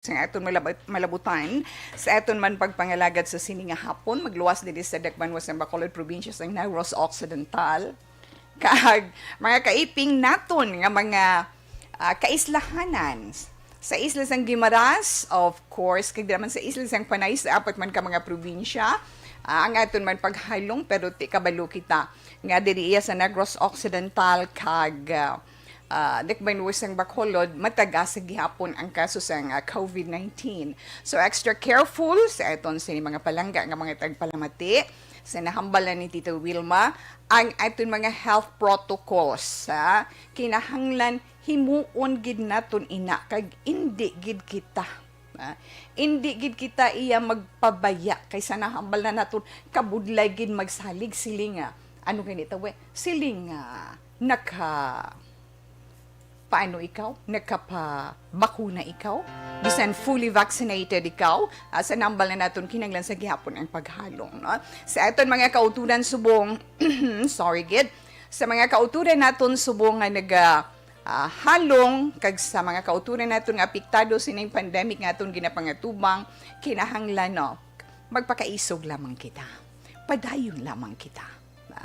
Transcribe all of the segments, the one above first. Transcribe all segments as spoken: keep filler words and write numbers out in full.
sa aton malabot-, malabutan, sa aton man pagpangalagad sa sini nga hapon, magluwas diri sa Dakbanuas sang Bacolod, probinsya sang Negros Occidental. Kag mga kaiping naton nga mga, ah, kaislahanan, sa isla sang Guimaras, of course, kag di naman sa isla sang Panay, sa apat man ka mga probinsya, ah, ang aton man paghalong, pero ti kabalo kita nga diri iya sa Negros Occidental kag, ah, ah, Dakbanuas sang Bacolod, mataas gihapon ang kaso sang, ah, covid nineteen. So, extra careful sa aton sini mga palangga nga mga tagpalamati. Sa nahambal na ni Tita Wilma, ang aton mga health protocols, ha? Kinahanglan himuon gid naton ina, kag indi gid kita, ha? Indi gid kita iya magpabaya, kay sa nahambal na naton, kabudlay gid magsalig, siling nga, ano gani ta, we? Siling nga, naka, paano ikaw? Nakapabakuna ikaw? Bisan fully vaccinated ikaw, ah, sa nahambal na naton, kinahanglan sa gihapon ang paghalong, no? Sa aton mga kauturan subong, sorry gid, sa mga kauturan naton subong nga naga, ah, halong, kag sa mga kauturan naton nga apektado sining pandemic nga aton ginapangatubang, kinahanglan, no, magpakaisog lamang kita. Padayon lamang kita. Na,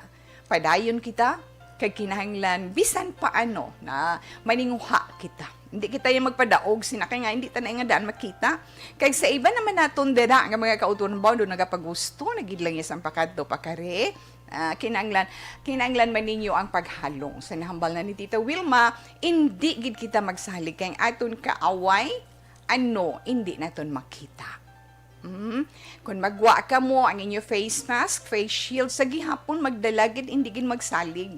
padayon kita, kag kinahanglan, bisan paano, na maninguha kita. Hindi kita yung magpadaog, sina kay nga, hindi ta na nga daan makita. Kag sa iba naman naton dira nga mga kauturan, ba, doon nagapagusto, nagid lang iya sang pakadto, pakari. Ah, kinahanglan, kinahanglan man ninyo ang paghalong. Sa nahambal na ni Tita Wilma, hindi gid kita magsalig kay ang aton kaaway, ano, hindi naton makita. Mm. Kung magwa kamo ang inyo face mask, face shield, sa gihapon, magdala gid, hindi gid magsalig.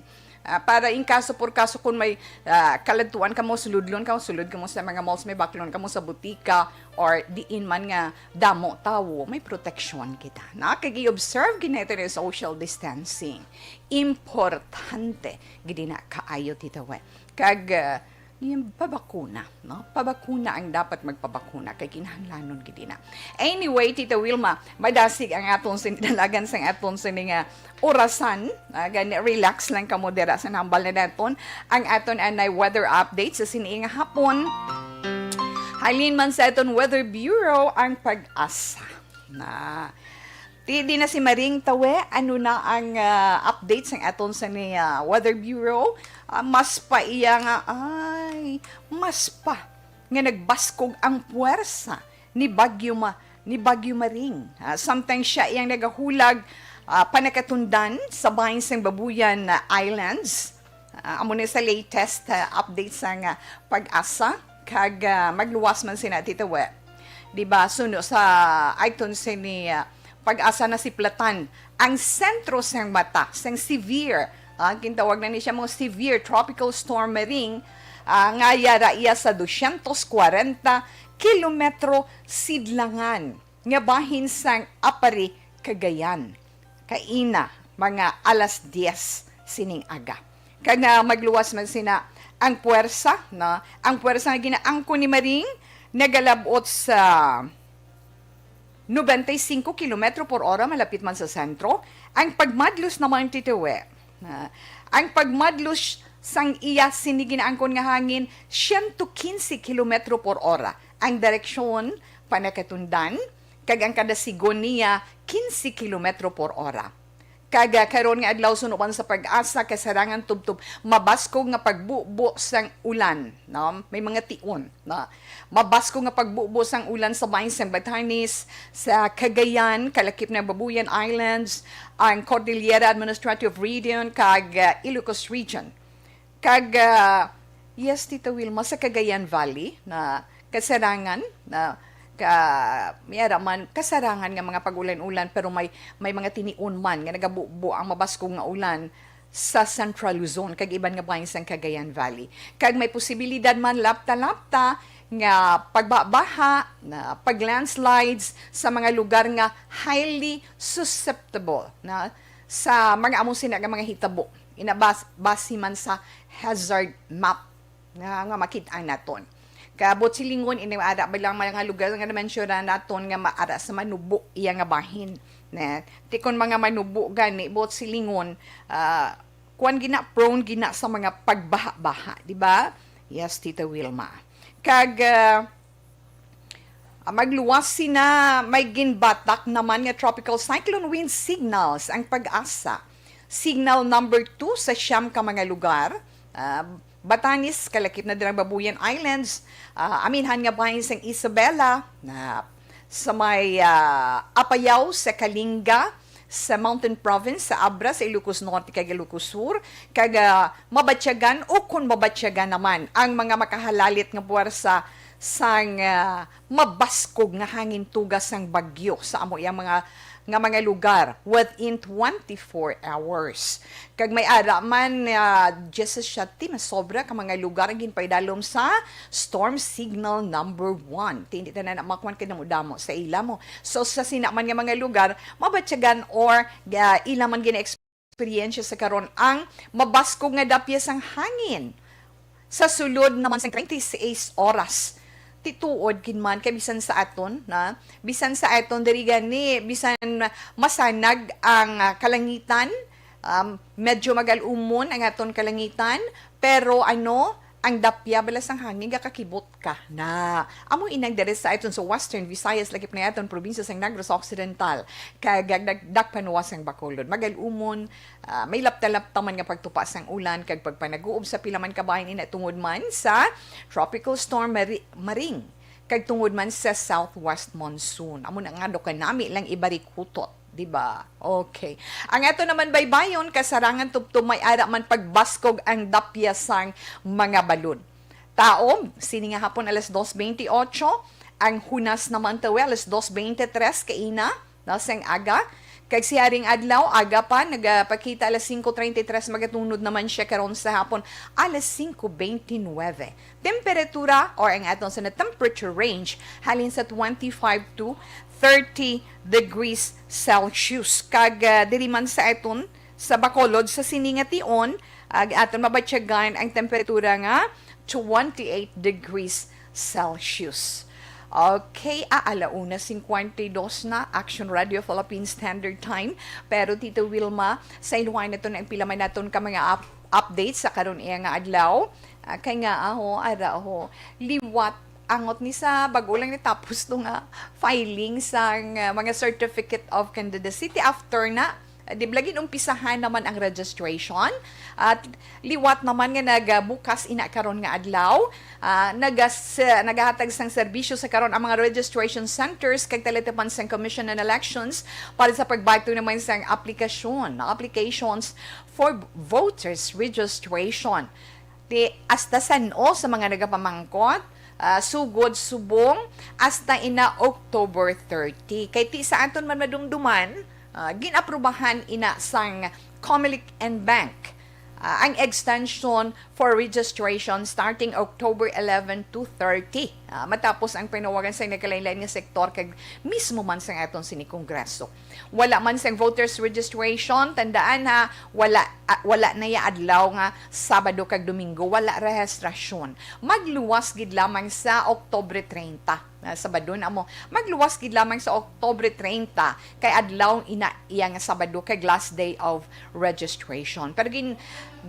Ah, para in kaso por kaso, kung may, ah, kaladtuan kamo, suludlon kamo, sulod kamo sa mga malls, may baklon kamo sa butika, or diin man nga damo tawo, may proteksyon kita, na? Kag i-observe gid naton ang social distancing. Importante gid na kaayo, Tita Wen. Kag, ah, yung pabakuna, no? Pabakuna ang dapat magpabakuna kay kinahanglanon gid na. Anyway, Tita Wilma, madasig ang aton sinidalagan sang aton sini nga orasan. Ah, gani, relax lang kamo dira sa nahambal na naton ang aton anay weather update sa sini nga hapon. Halin man sa aton Weather Bureau ang PAGASA. Na, di, di na si Maring Tawe, ano na ang, ah, update sang aton sini, ah, Weather Bureau? Ah, mas pa iya nga, ay, mas pa nga nagbaskog ang puwersa ni Bagyo Ma-, ni Bagyo Maring. Ah, samtang siya iyang nagahulag, ah, panakatundan sa bahin sang Babuyan, ah, Islands. Ah, amo ni sa latest, ah, update sang, ah, PAGASA, kag, ah, magluwas man sina, Tita We. Di ba, suno sa aton sini, ah, PAGASA, nasiplatan ang sentro sang mata sang severe, ah, gintawag na ni siya mga severe tropical storm Maring, ah, nga yara iya sa dosyentos kwarenta kilometro sidlangan nga bahin sang Aparri, Cagayan. Kaina, mga alas diyes sining aga. Kag nga magluwas man sina ang puwersa, no? Ang puwersa nga ginaangkon ni Maring nagalab-ot sa nobenta y singko kilometro por ora, malapit man sa sentro. Ang pagmadlos naman, Tita We, na, ang pagmadlos sang iya sini ginaangkon nga hangin, siyento kinse kilometro por ora. Ang direksyon, panakatundan, kag ang kada sigon niya, kinse kilometro por ora. Kag, ah, karon nga adlaw, suno man sa PAGASA, kasarangan tubtob mabaskog nga pagbubo sang ulan, no? May mga tion, no? Mabaskog nga pagbubo sang ulan sa bahin sang Batanes, sa Cagayan, kalakip na Babuyan Islands, ang Cordillera Administrative Region, kag, ah, Ilocos Region. Kag, ah, yes, Tita Wilma, sa Cagayan Valley, na kasarangan, na ka, may ara man, kasarangan nga mga pag-ulan-ulan, pero may, may mga tinion man nga nagabubo ang mabaskog nga ulan sa Central Luzon kag iban nga bahin sang Cagayan Valley. Kag may posibilidad man lapta-lapta nga pagbabaha, na pag-landslides sa mga lugar nga highly susceptible na sa mga amo sina nga mga hitabo. Ina bas-, base man sa hazard map nga, nga makit-an naton. Kay buot silingon, ini ara ba lang mga lugar nga na-mention naton nga maara sa manubo iya nga bahin. Ne? Ti kon mga manubo gani, buot silingon, ah, kuwan gina, prone gina sa mga pagbaha-baha, di ba? Yes, Tita Wilma. Kag, ah, Ah, magluwas sina, may ginbatak naman nga tropical cyclone wind signals ang PAGASA. Signal number two sa siyam ka mga lugar. Ah, Batanes, kalakip na dira ang Babuyan Islands. Ah, aminhan nga bahin sang Isabela, na sa may, ah, Apayao, sa Kalinga, sa Mountain Province, sa Abra, sa Ilocos Norte, kag Ilocos Sur, kag, ah, mabatyagan o kon mabatyagan naman ang mga makahalalit nga puwersa sang, ah, mabaskog nga hangin tugas sang bagyo sa amo iyang mga, nga mga lugar within twenty-four hours. Kag may ara man, ah, diyasisiete masobra ka mga lugar ang ginpaidalom sa storm signal number one. Ti-, hindi tanan na makuan kay damo-damo sa ila mo. So, sa sina man nga mga lugar, mabatyagan or, ah, ila man gina-experience sa karon ang mabaskog nga dapya sang hangin sa sulod naman sa treinta y seis oras. Ti tuod gid man kay bisan sa aton, na, bisan sa aton diri gani, bisan masanag ang, ah, kalangitan, um, medyo magal-umon ang aton kalangitan, pero ano, ang dapya bala sang hangin gakakibot ka na. Amo inang diri sa aton sa Western Visayas, lakip na aton probinsya sang Negros Occidental, kag dag-, dakpanuwa sang Bacolod. Magal-umon, ah, may lapta-lapta man nga pagtupa sang ulan kag pagpanaguob sa pila man ka bahin ina tungod man sa Tropical Storm Mari-, Maring kag tungod man sa southwest monsoon. Amo na nga do kanami lang ibarikutot, di ba? Okay. Ang ato naman baybayon, kasarangan tubtob may ara man pagbaskog ang dapya sang mga balod. Taob, sini nga hapon alas dos veintiocho, ang hunas naman tawi alas dos veintitrés kaina, no, sang aga. Kag si haring adlaw, aga pa, nagapakita alas singko treinta y tres, magatunod naman siya karon sa hapon, alas singko veintinuebe. Temperatura, or ang aton sa na temperature range, halin sa twenty-five to thirty degrees Celsius. Kag, ah, diri man sa aton, sa Bacolod, sa sini nga tion, ag aton mabatyagan ang temperatura nga twenty-eight degrees Celsius. Okay, ah, ala una cincuenta y dos na, Action Radio Philippine Standard Time. Pero, Tito Wilma, sa iluhay nato na ang pila man naton ka mga up-, updates sa karon iya nga adlaw. Ah, kay nga, aho, ara, aho, liwat, angot ni sa bago lang natapos to nga filing sang, ah, mga certificate of candidacy. Ti after na, ah, di ba, ginumpisahan naman ang registration. At liwat naman nga nagabukas ina karon nga adlaw, ah, nagas-, nagahatag sang serbisyo sa karon ang mga registration centers kag talatipan sang Commission on Elections para sa pagbato naman sang aplikasyon, applications for voters registration. Ti hasta san-o sa mga nagapamangkot, ah, sugod subong hasta ina October thirty. Kay ti sa aton man madumduman, ah, gin-aprubahan ina sang Comelec and Bank, ah, ang extension for registration starting October eleven to thirty. Ah, matapos ang panawagan sa nagkalain-lain nga sektor kag mismo man sa aton sini Kongreso. Wala man sang voters registration, tandaan ha, wala, ah, wala na ya adlaw nga Sabado kag Domingo, wala rehistrasyon. Magluwas gid lamang sa Oktubre treinta. Ah, Sabado na mo. Magluwas gid lamang sa Oktubre treinta, kay adlaw ina iya nga Sabado kag last day of registration. Pero gin-,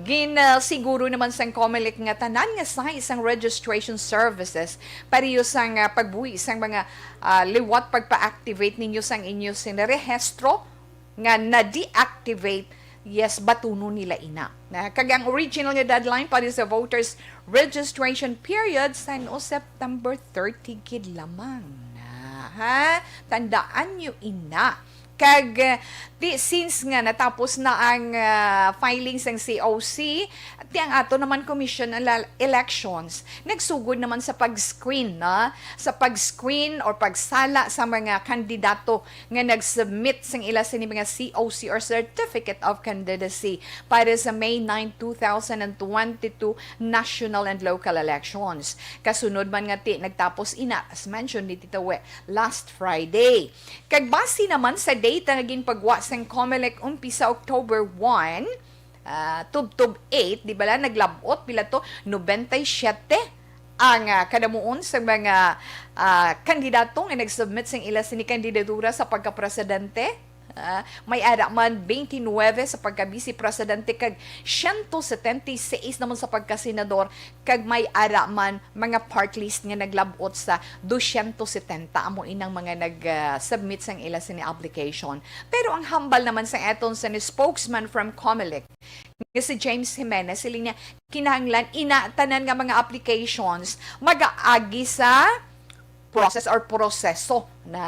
gin, ah, siguro naman sang Comelec nga tanan nga size sang registration services, pareho sang, ah, pagbuhi sang mga, ah, liwat pagpa-activate ninyo sang inyo sinirehistro nga na-deactivate, yes, batunon nila ina. Na, kag ang original nga deadline para sa voters registration period san-o September thirty gid lamang na, ha? Tandaan nyo ina. Kag, eh, di, since nga natapos na ang, ah, filing sang C O C, ti ang ato naman Commission on Ele-, Elections, nagsugod naman sa pag-screen, no? Sa pag-screen or pagsala sa mga kandidato nga nag-submit sang ila sini mga C O C or Certificate of Candidacy para sa May nine, two thousand and twenty-two national and local elections. Kasunod man nga ti, nagtapos ina, as mentioned ni Tita We, last Friday. Kag base naman sa data nga ginpagwa sang Comelec umpisa October one, ah, tubtob eight, di bala, naglab-ot pila to, nobenta y siyete ang, ah, kadamuon sa mga, ah, kandidato nga nag-submit sang ila sini kandidatura sa pagkapresidente. Ah, may ara man twenty-nine sa pagka-vice presidente kag siyento setenta y seis naman sa pagka-senador, kag may ara man mga party list nga naglab-ot sa dosyentos setenta, amo inang mga nag-submit sang ila sini application. Pero ang hambal naman sang aton sini spokesman from Comelec, nga si James Jimenez, siling niya, kinahanglan ina tanan nga mga applications mag-agi sa process or proseso na,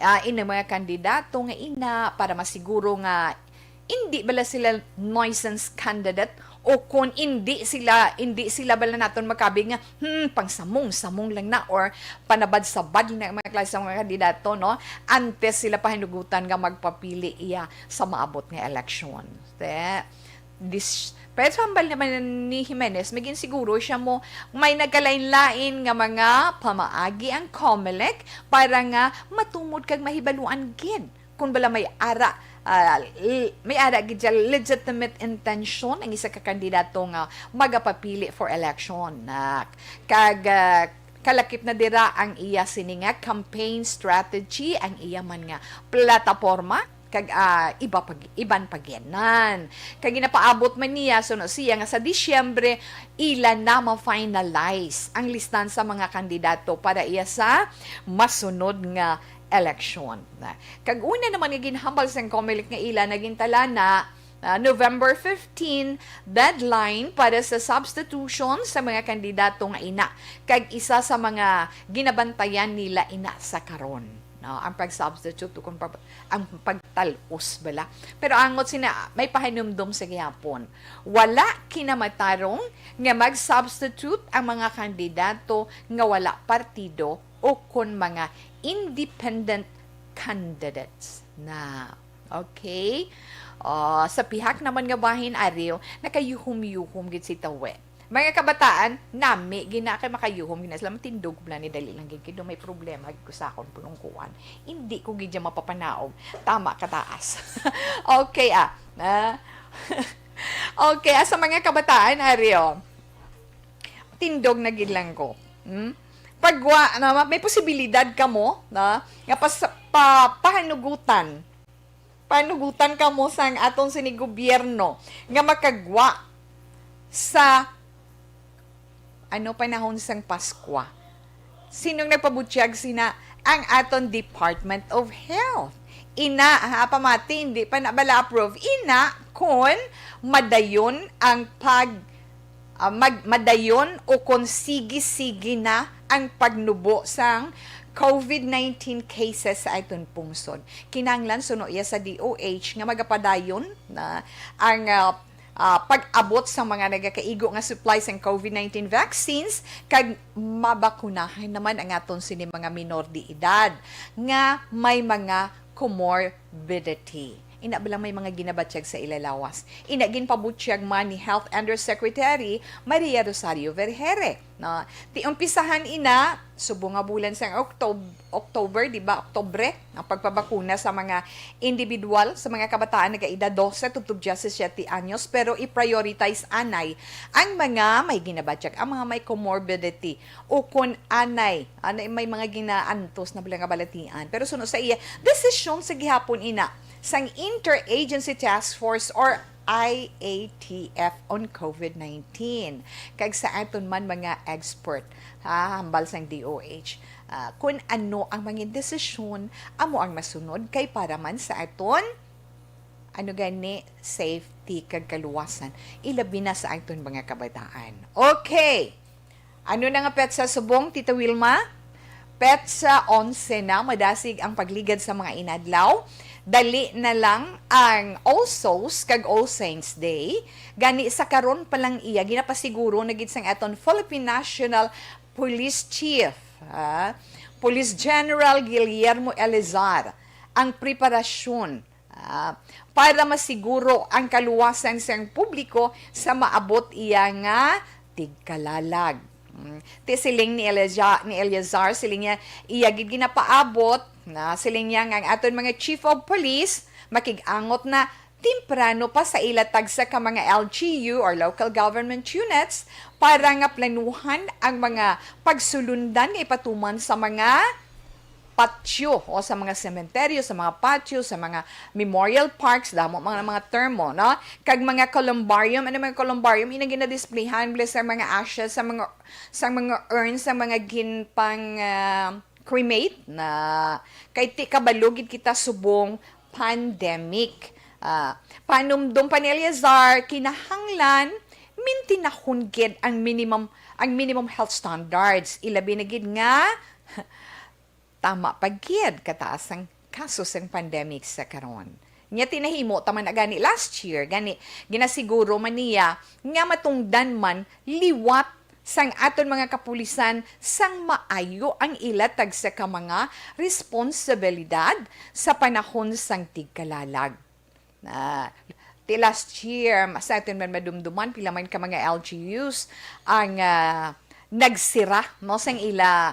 ah, ini mga kandidato nga ina para masiguro nga hindi bala sila nuisance candidate, o kung hindi sila, hindi sila bala naton makabig nga, hmm, pangsamong-samong lang na or panabad-sabad lang na ang mga klase sa mga kandidato, no? Antes sila pahinugutan nga magpapili iya sa maabot nga eleksyon. Te, dis-, pero sa hambal naman ni Jimenez, may ginsiguro siya mo may nagkalain-lain nga mga pamaagi ang Comelec para nga matumod kag mahibaluan gid kung bala may ara, ah, l-, may ara gid siya legitimate intention ang isa ka kandidato nga magapapili for election. Ah, kag, ah, kalakip na dira ang iya sini nga campaign strategy, ang iya man nga plataporma, kag, ah, iba pa gi-, iban pa gid nan. Kag ginapaabot man niya, suno siya, nga sa Disyembre ila na ma-finalize ang listahan sa mga kandidato para iya sa masunod nga eleksyon. Kag una naman nga ginhambal sang Comelec nga ila na gintalana, ah, November fifteen, deadline para sa substitution sa mga kandidato nga ina. Kag isa sa mga ginabantayan nila ina sa karon, no, ang pag-substitute o kung pag-, ang pagtal-os bala. Pero angot sina, may pahinumdom sa gihapon. Wala kinamatarong nga mag-substitute ang mga kandidato nga wala partido o kon mga independent candidates na. Okay? Ah, sa pihak naman nga bahin, Ariw, nakayuhom-yuhom gid si Tawe. Mga kabataan, nami gina kay makayuhom gina sila, matindog man ni, dali lang gid kay do may problema gid ko sa akon pulungkuan. Hindi ko gid siya mapapanaog. Tama ka taas. Okay, ah. Ah. Okay, ah, sa mga kabataan, Ariw, tindog na gid lang ko. Hmm? Pagwa, na, may posibilidad kamo na nga pas, pa, pahanugutan, pahanugutan kamo sang aton sini gobyerno nga makagwa sa, ano, panahon sang Paskwa. Sinong nagpabutyag sina? Ang aton Department of Health. Ina, ha, pamati, hindi pa na bala approve. Ina, kon madayon ang pag, ah, mag-, madayon o kon sige-sige na ang pagnubo sang COVID nineteen cases sa aton pungsod. Kinahanglan suno iya sa D O H nga magapadayon na ang, ah, ah, pag-abot sa mga nagakaigo nga supply sang COVID nineteen vaccines, kag mabakunahan naman ang aton sini mga minor de edad nga may mga comorbidity. Ina bala may mga ginabatyag sa ila lawas. Ina ginpabutyag man ni Health Undersecretary Maria Rosario Vergeire, no? Ti umpisahan ina, subong nga bulan sang Octob-, October, di ba? Oktubre, ang pagpabakuna sa mga individual, sa mga kabataan nagaedad dose tubtob diyasisiete anyos, pero i-prioritize anay ang mga may ginabatyag, ang mga may comorbidity, o kon anay, anay may mga ginaantos na bala nga balatian. Pero suno sa iya, desisyon sa gihapon ina sang Interagency Task Force or I A T F on COVID nineteen. Kag sa aton man mga expert, ha, hambal sang D O H, ah, kun ano ang mga desisyon amo ang masunod kay para man sa aton, ano gani, safety kag kaluwasan, ilabi na sa aton mga kabataan. Okay. Ano na nga petsa subong, Tita Wilma? Petsa onse na, madasig ang pagligad sa mga inadlaw. Dali na lang ang All Souls kag All Saints Day. Gani sa karon pa lang iya, ginapasiguro na gid sang aton Philippine National Police Chief, ah, Police General Guillermo Eleazar ang preparasyon, ah, para masiguro ang kaluwasan sang publiko sa maabot iya nga tigkalalag. Mm, ti siling ni Eleazar, ni Eleazar, siling niya, iya gid ginapaabot na, siling niya, nga ang aton mga chief of police makig-angot na temprano pa sa ila tagsa ka mga L G U or local government units para nga planuhan ang mga pagsulundan nga ipatuman sa mga patio o sa mga sementeryo, sa mga patio, sa mga memorial parks, damo mga, mga termo, no? Kag mga columbarium, ano mga columbarium? Ina ginadisplayhan, bless, sa mga ashes, sa mga, sa mga urns, sa mga ginpang, ah, cremate na kay ti kabalo gid kita subong pandemic. Ah, panumdom pa ni Eleazar, kinahanglan mintinahon gid ang minimum, ang minimum health standards. Ilabi na gid nga tama pa gid kataas ang kaso sang pandemic sa karon. Nya ti nahimo ta man na gani last year, gani ginasiguro man niya nga matungdan man liwat sang aton mga kapulisan sang maayo ang ilatag sa ka mga responsibilidad sa panahon sang tigkalalag. Na, ti last year, mas natin man madumduman, pila man ka mga L G Us ang, ah, nagsira, no, sang ila,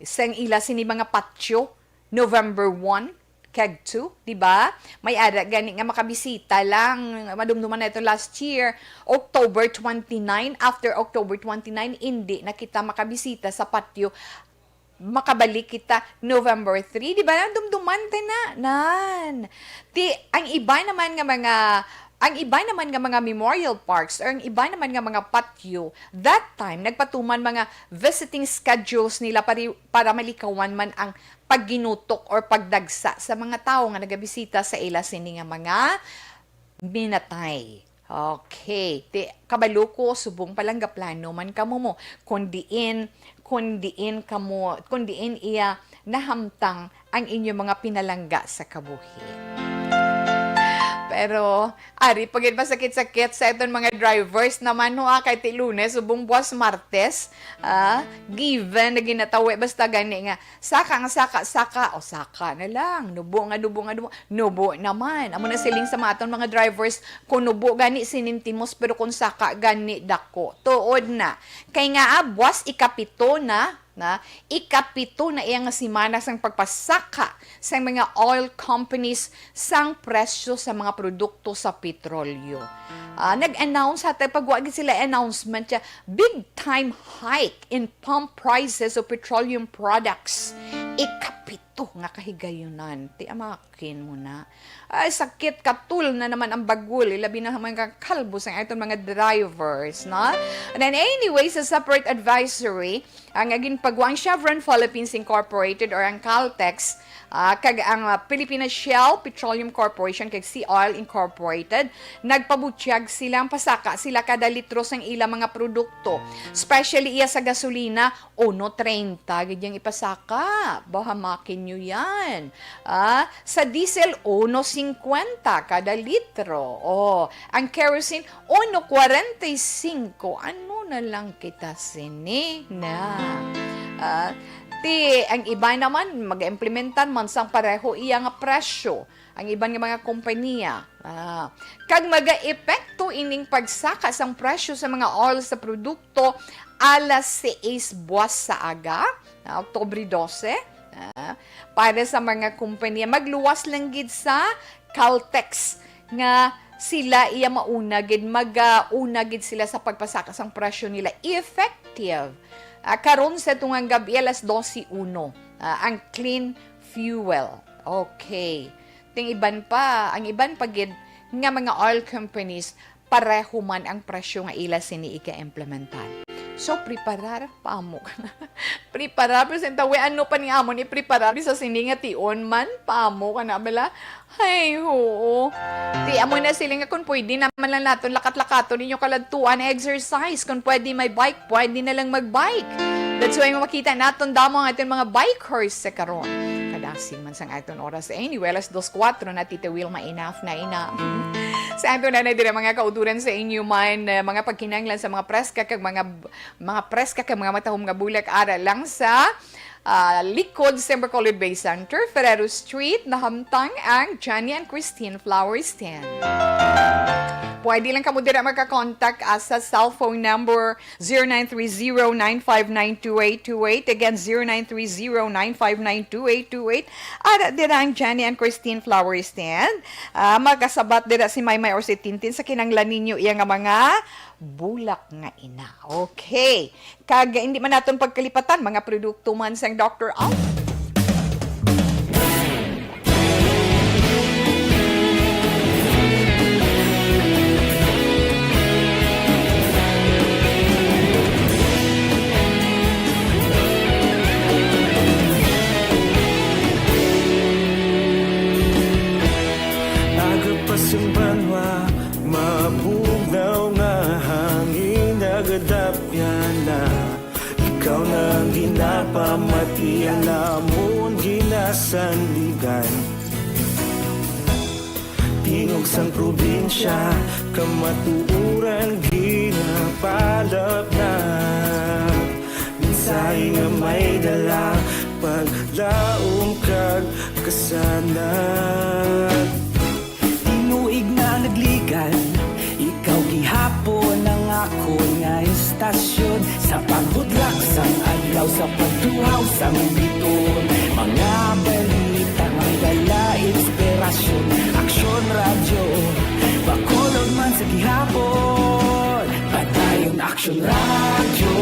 sang ila sini mga patyo, November one kag two, di ba? May ara gani nga makabisita lang, madumduman na ito last year, October twenty-nine. After October twenty-nine, hindi na kita makabisita sa patyo. Makabalik kita November three, di ba? Nadumduman ta na, nan. Ti, ang iba naman nga mga, ang iba naman nga mga memorial parks or ang iba naman nga mga patyo, that time, nagpatuman mga visiting schedules nila pari-, para malikawan man ang pagginutok or pagdagsa sa mga tawo nga nagabisita sa ila sini nga mga minatay. Okay. Ti, kabalo ko, subong pa lang gaplano man kamo mo. Kung diin, kung diin kamo, kung diin iya nahamtang ang inyo mga pinalangga sa kabuhi. Pero, ari pa gid masakit-sakit sa iton mga drivers naman, ho, ah, kay ti Lunes, subong buwas Martes, ah, given na ginatawi, basta gani nga, saka nga saka, saka, o saka na lang, nubo nga nubo nga nubo, nubo naman. Amo na siling sa mga aton mga drivers, kung nubo gani sinintimos, pero kung saka gani dako. Tuod na. Kay nga, ah, buwas ikapito na, na, ikapito na iya nga semana sang pagpasaka sang mga oil companies sang presyo sa mga produkto sa petrolyo. Ah, nag-announce hatag pag wa gid sila announcement siya, big time hike in pump prices of petroleum products. Ikapito nga kahigayunan. Ti amakin mo na. Ay, sakit, katul na naman ang bagul. Ilabi na mga kalbo sang aton mga drivers, no? And then anyway, sa separate advisory, ang ginpagwa ang Chevron Philippines Incorporated or ang Caltex, ah, kag ang, ah, Pilipinas Shell Petroleum Corporation kag Sea Oil Incorporated, nagpabutyag sila, ang pasaka sila kada litro sang ila mga produkto. Especially iya sa gasolina, uno treinta gid yang ipasaka. Bahamakin nyo yan. Ah, sa diesel, uno cincuenta kada litro. Oh, ang kerosene, uno cuarenta y cinco. Ano na lang kita sini na? Ah, ti, ang iba naman, mag-implementan man sang pareho iya nga presyo. Ang iban nga mga kompanya. Ah, kag magaepekto ining pagsaka sang presyo sa mga oil sa produkto alas sais buwas sa aga, ah, Oktubre dose. Ah, para sa mga kompanya, magluwas lang gid sa Caltex nga sila iya mauna gid, mag-, ah, una gid sila sa pagpasaka sang presyo nila. Effective, ah, karon sa tungang gabi alas dose uno, ah, ang clean fuel. Okay. Ting iban pa, ang iban pa gid nga mga oil companies, pareho man ang presyo nga ila sini ika-implementar. So, preparar, paamo ka na. Preparar, pero sa tawi, ano pa ni amon ipreparar? Bisa sini nga tion man, paamo ka na, bala? Ay, oo. Ti, amo na sila nga kung pwede naman lang naton lakat-lakaton ninyo kaladtuan, exercise. Kung pwede may bike, pwede na lang mag-bike. That's why makita naton damo ang aton mga bikers sa karon. Kadasig man sang aton oras. Anyway, alas dos kuwatro na, Tita Wilma, enough na ina. Sa aton na na dira mga kauturan sa inyo man, eh, mga pagkinanglan sa mga preska kag mga, mga preska kag mga matahom nga bulak ara lang sa, ah, likod sa Bacolod Bay Center, Ferrero Street, nahamtang ang Johnny and Christine Flower Stand. Pwede lang kamo dira magka-contact, ah, sa cellphone number zero nine three zero nine five nine two eight two eight. Again, zero nine three zero nine five nine two eight two eight. Ara dira ang Johnny and Christine Flower Stand. Ah, magasabat dira si Maymay or si Tintin sa kinanglan ninyo iya nga mga bulak nga ina. Okay. Kag hindi man naton pagkalipatan, mga produkto man sang Doctor Al. amon ginasandigan. Tingog sang probinsya, kamatuoran ginapalapnag. Mensahe nga may dala, paglaom kag kasanag. Tinuig na nagligan, ikaw gihapon ang akon nga istasyon. Sa pagbudlak sang adlaw, sa pagtuhaw sang biton, mga balita nga may dala inspirasyon. Aksyon Radyo, Bacolod man sa gihapon. Padayon Aksyon Radyo,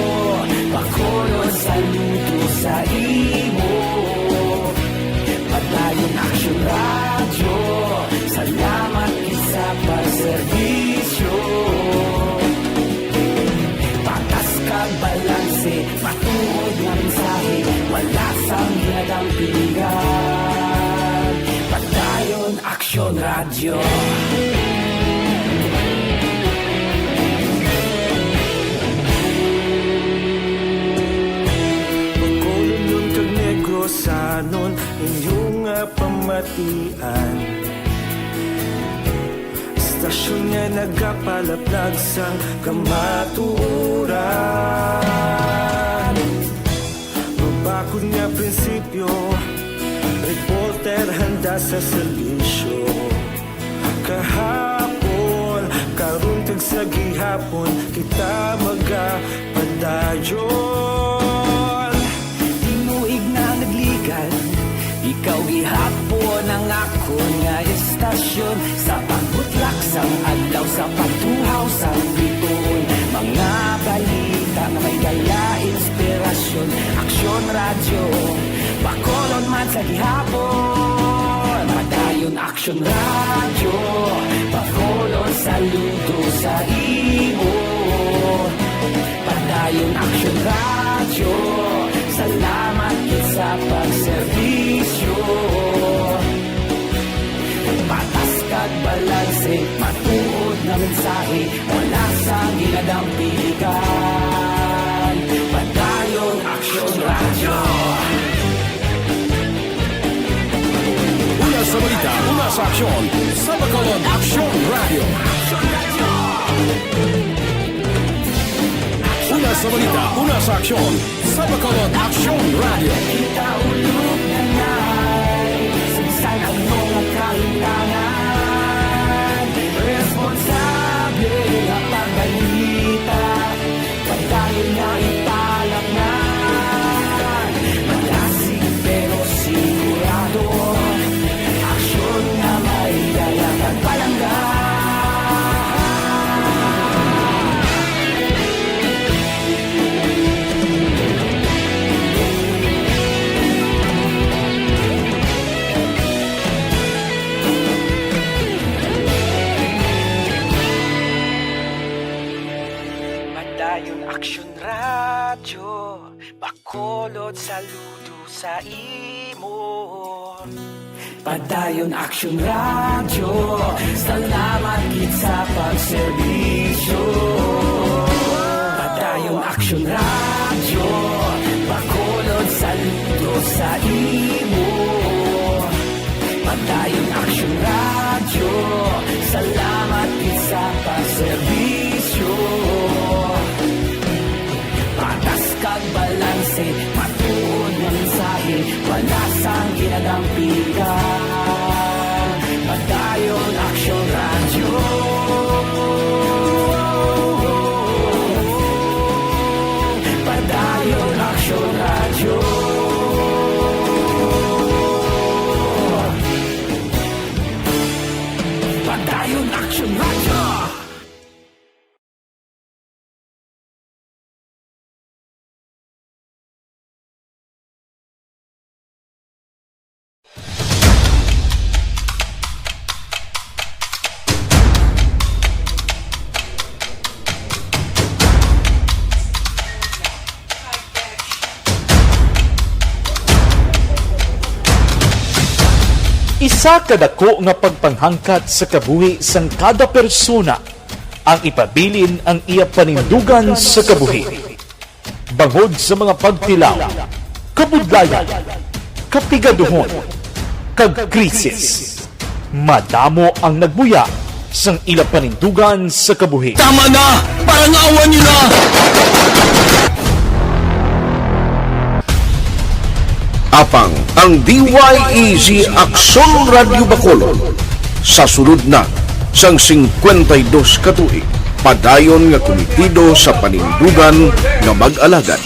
Bacolod, saludo sa imo. Padayon Aksyon Radyo, salamat gid sa pagserbisyo. Patas kag balanse, matuod nga mensahe, wala sang ginadampingan. Padayon Aksyon Radyo. Bacolodnon kag Negrosanon, inyo nga pamatian. Istasyon nga nagapalaplag sang kamatuoran. Mabakod nga prinsipyo, reporter handa sa serbisyo. Kahapon, karon kag sa gihapon, kita magapadayon. Tinuig na nagligan, ikaw gihapon ang akon nga istasyon. Sa pagbutlak sang adlaw, sa pagtuhaw sang bituon, mga balita nga may dala inspirasyon. Aksyon Radyo, Bacolod man sa gihapon. Padayon Aksyon Radyo, Bacolod, saludo sa imo. Padayon Aksyon Radyo, salamat gid sa pagserbisyo. Patas kag balanse, matuod nga mensahe, wala sang ginadampigan. Padayon Aksyon Radyo. Una sa balita, una sa aksyon, sa Bacolod Aksyon Radyo. Una sa balita, una sa aksyon, sa Bacolod Aksyon Radyo. Kita ulog na nai, sa bisan ano nga kahitangan, responsable nga pagbalita. Padayon nga ipalapngan, malasig pero sigurado, aksyon nga may dala kag palangga. Padayon Aksyon Radyo, Bacolod, saludo sa imo. Padayon Aksyon Radyo, salamat gid sa pagserbisyo. Padayon Aksyon Radyo, Bacolod, saludo sa imo. Padayon Aksyon Radyo, salamat gid sa pagserbisyo. Patas kag balanse, matuod nga mensahe, wala sang ginadampigan. Padayon Aksyon Radyo. Padayon Aksyon Radyo. Padayon Aksyon Radyo. Isa ka dako nga pagpanghangkat sa kabuhi sang kada persona ang ipabilin ang iya panindugan sa kabuhi. Bangod sa mga pagtilaw, Kabudlayan, kapigaduhon, kag krisis. Madamo ang nagbuya sang ila panindugan sa kabuhi. Tama na! Parangawan niyo na! Apang ang D Y E Z Aksyon Radyo Bacolod sa sulod na sang singkwenta y dos ka tuig, padayon nga kumitido sa panindugan nga mag-alagad.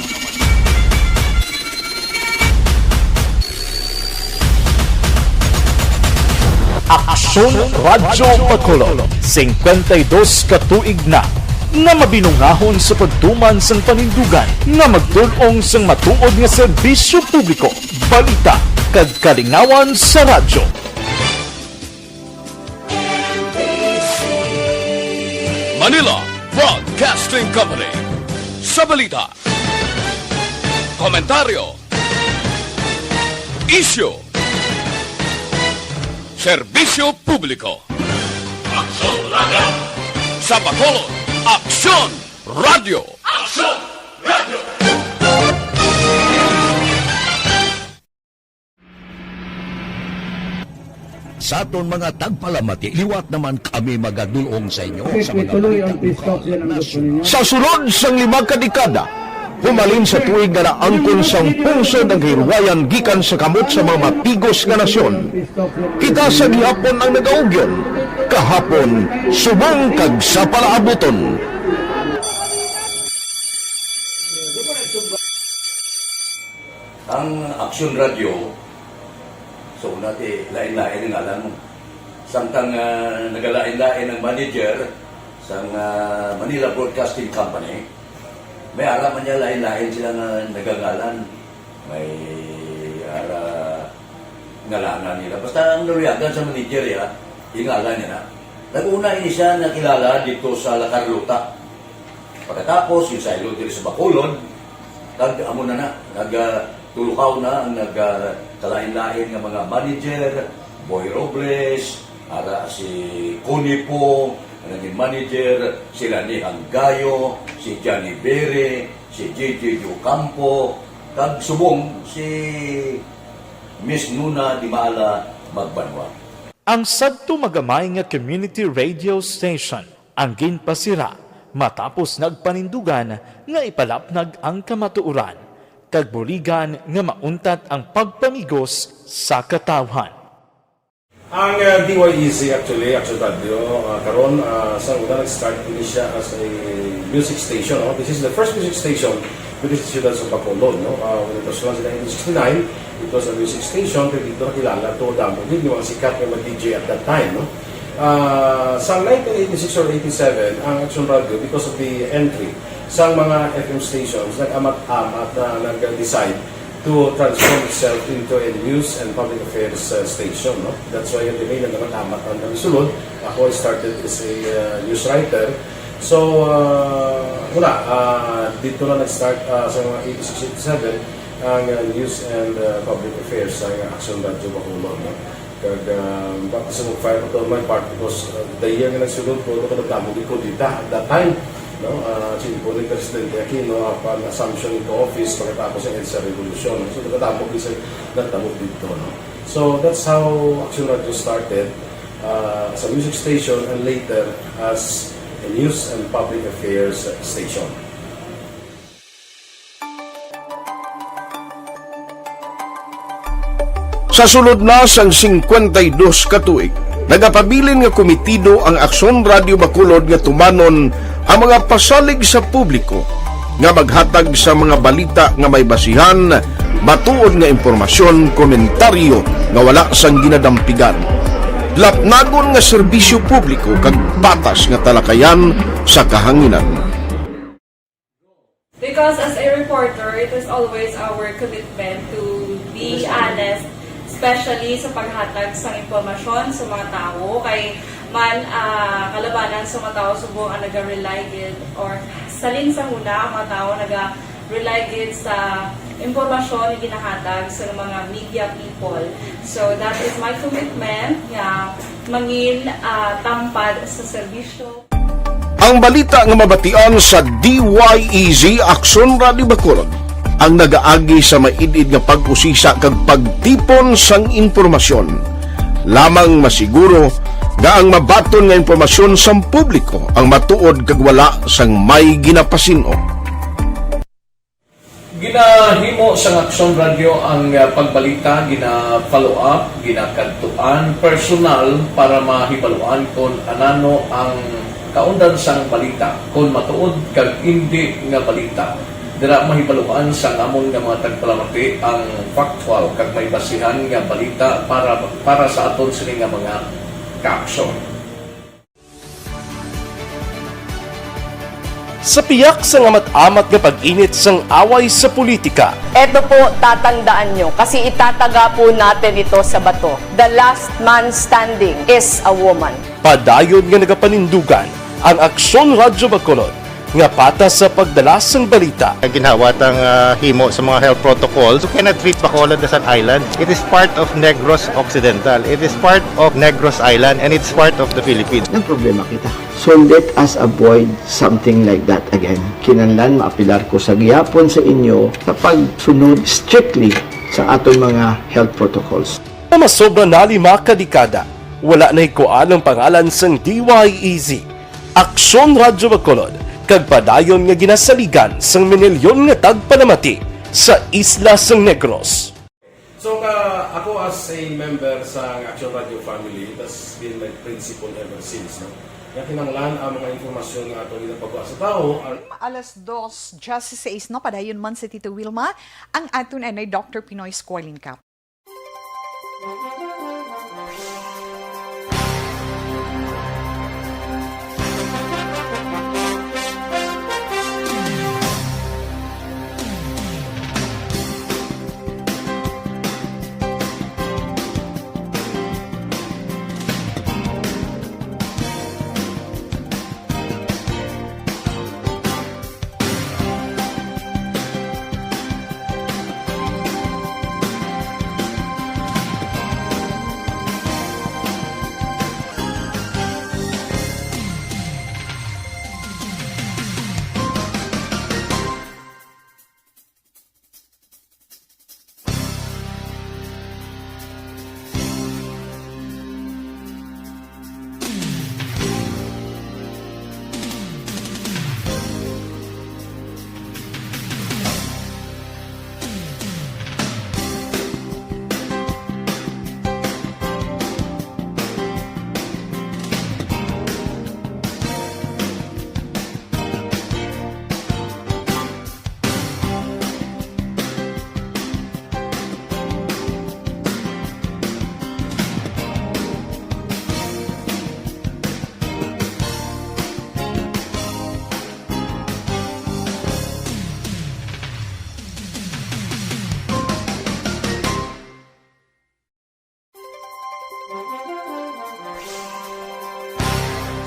Aksyon Radyo Bacolod, singkwenta y dos ka tuig na nga mabinungahon sa pagtuman sang panindugan nga magdul-ong sang matuod nga serbisyo publiko, balita, kag kalingawan sa radyo. Manila Broadcasting Company. Sa balita, komentaryo, isyu, serbisyo publiko. Aksyon Radyo. Sa Bacolod, Aksyon Radyo. Aksyon Radyo. Sa aton mga tagpalamati, liwat naman kami magadulong sa inyo sa mga balita lokal, nasyonal. Sa sulod sang lima ka dekada, humalin sa tuig nga naangkon sang pungsod ang kahilwayan gikan sa kamot sa mga mapigos nga nasyon, kita sa gihapon ang nagaugyon, kahapon, subong kag sa palaabuton. Ang Aksyon Radyo, so, una ti, lain-lain ang ngalan mo. Samtang, ah, nagalain-lain ang manager sang, ah, Manila Broadcasting Company, may ara man niya lain-lain sila nga nagangalan. May ara ngalanan nila. Basta ang naluyagan sa manager, ya, ingalan niya na. Nag-una ini siya nakilala dito sa La Carlota. Pagkatapos, yung saylo diri sa Bacolod, kag amo na na, nag, ah, tulukaw na ang nag, ah, kalain-lain nga mga manager, Boy Robles, ara si Connie Pong, ang naging manager, sila ni Hanggayo, si Johnny Bere, si J J Ocampo, kag subong si Miss Nuna Dimala Magbanwa. Ang sadto magamay nga community radio station ang ginpasira matapos nagpanindugan nga ipalapnag ang kamatuoran, kag buligan nga mauntat ang pagpamigos sa katawhan. Ang, ah, D Y E Z actually, Action Radio, ah, karon, ah, sa una nag-start ini siya as a music station, no? This is the first music station within the Siyudad sa Bacolod, no? Ah, when it was launched in nineteen sixty-nine, it was a music station, pero dito nakilala to, damo gid yung mga sikat nga mga D J at that time, no? Ah, sa nineteen eighty-six or eighty-seven, ang Action Radio, because of the entry sa mga F M stations, nag-amat-amat na nag-decide to transform itself into a news and public affairs, uh, station, no? That's why the main na naman amat ang nagsulod. Ako, I started as a, uh, news writer. So, uh, wala, uh, dito na nag-start, uh, sa mga eighty-six, eighty-seven, ang, uh, news and, uh, public affairs sa Action Radio Bacolod, no? Kag, ah, baka sa mag-fire pa to my part because, ah, the year nga nagsulod ko, ito ko nagdamo gid ko dita at that time, no? Ah, si Bonnie Presidente Aquino, upon assumption into office, pagkatapos ng EDSA Revolution. So, nagdamo gid sa, nagdamo dito, no? So, that's how Action Radio started, ah, as a music station and later as a news and public affairs station. Sa sulod na sang singkwenta y dos ka tuig, nagapabilin nga kumitido ang Aksyon Radio Bacolod nga tumanon ang mga pasalig sa publiko nga maghatag sa mga balita nga may basihan, matuod nga impormasyon, komentaryo nga wala sang ginadampigan, lapnagon nga serbisyo publiko kag patas nga talakayan sa kahanginan. Because as a reporter, it is always our commitment to be honest, especially sa paghatag sa impormasyon sa mga tawo. Kay man, ah, kalabanan sa mga tawo subong ang naga-rely gid or salin sa huna ang mga tawo naga-rely gid sa impormasyon nga ginahatag sa mga media people. So that is my commitment nga mangin, ah, tampad sa serbisyo. Ang balita nga mabatian sa D Y E Z Aksyon Radio Bacolod ang nagaagi sa maid-id nga pag-usisa kag pagtipon sang impormasyon. Lamang masiguro nga ang mabaton nga impormasyon sang publiko ang matuod kag wala sang may ginapasin-o. Ginahimo sang Aksyon Radyo ang, ah, pagbalita, gina-follow up, ginakadtuan personal para mahibaluan kon anano ang kaundan sang balita, kon matuod kag indi nga balita. Dira mahibaluan sang amon nga mga tagpalamati ang factual kag may basihan nga balita para, para sa aton sini nga mga kaaksyon. Sa piyak sang amat-amat nga pag-init sang away sa politika, Eto po, tatandaan nyo, kasi itataga po natin ito sa bato. The last man standing is a woman. Padayon nga nagapanindugan ang Aksyon Radyo Bacolod nga patas sa pagdala sang balita. Ang ginhawa tang, ah, himo sa mga health protocols, you cannot treat Bacolod as an island. It is part of Negros Occidental. It is part of Negros Island, and it's part of the Philippines. Ang problema kita. So let us avoid something like that again. Kinahanglan maapelar ko sa gihapon sa inyo sa pagsunod strictly sa aton mga health protocols. Nga masobra na lima ka dekada, wala nahikuan ang pangalan sang D Y E Z, Aksyon Radyo Bacolod, kag padayon nga ginasaligan sang minilyon nga tagpalamati sa isla sang Negros. So, ka, ako as a member sa Action Radio family, that's been my principle ever since, no? Nga kinahanglan ang mga impormasyon nga ato ginapagawa sa tawo, ang Alas dos diyasiseis na, padayon man si Tito Wilma, ang aton anay Doctor Pinoy Squalling Cup.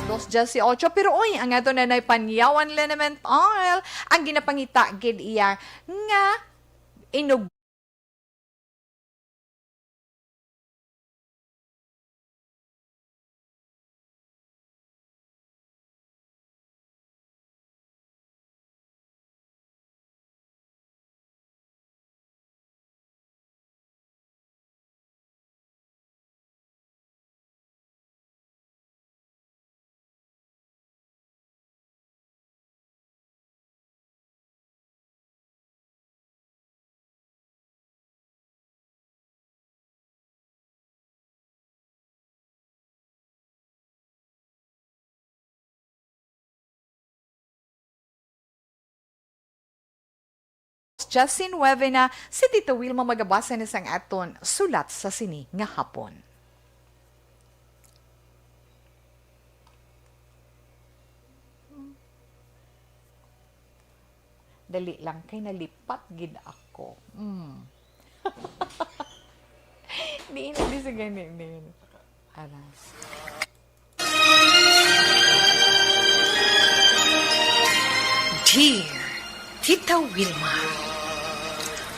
Dos dieciocho, pero uy, ang ato na nay panyawan liniment oil, ang ginapangita gid iya nga inug Justin Wevena, si Tito Wilma magabasa na sang aton sulat sa sini nga hapon. Dali lang kay nalipat gid ako. Mm. Di na, di sa gani, di na. Aras. Dear Tita Wilma,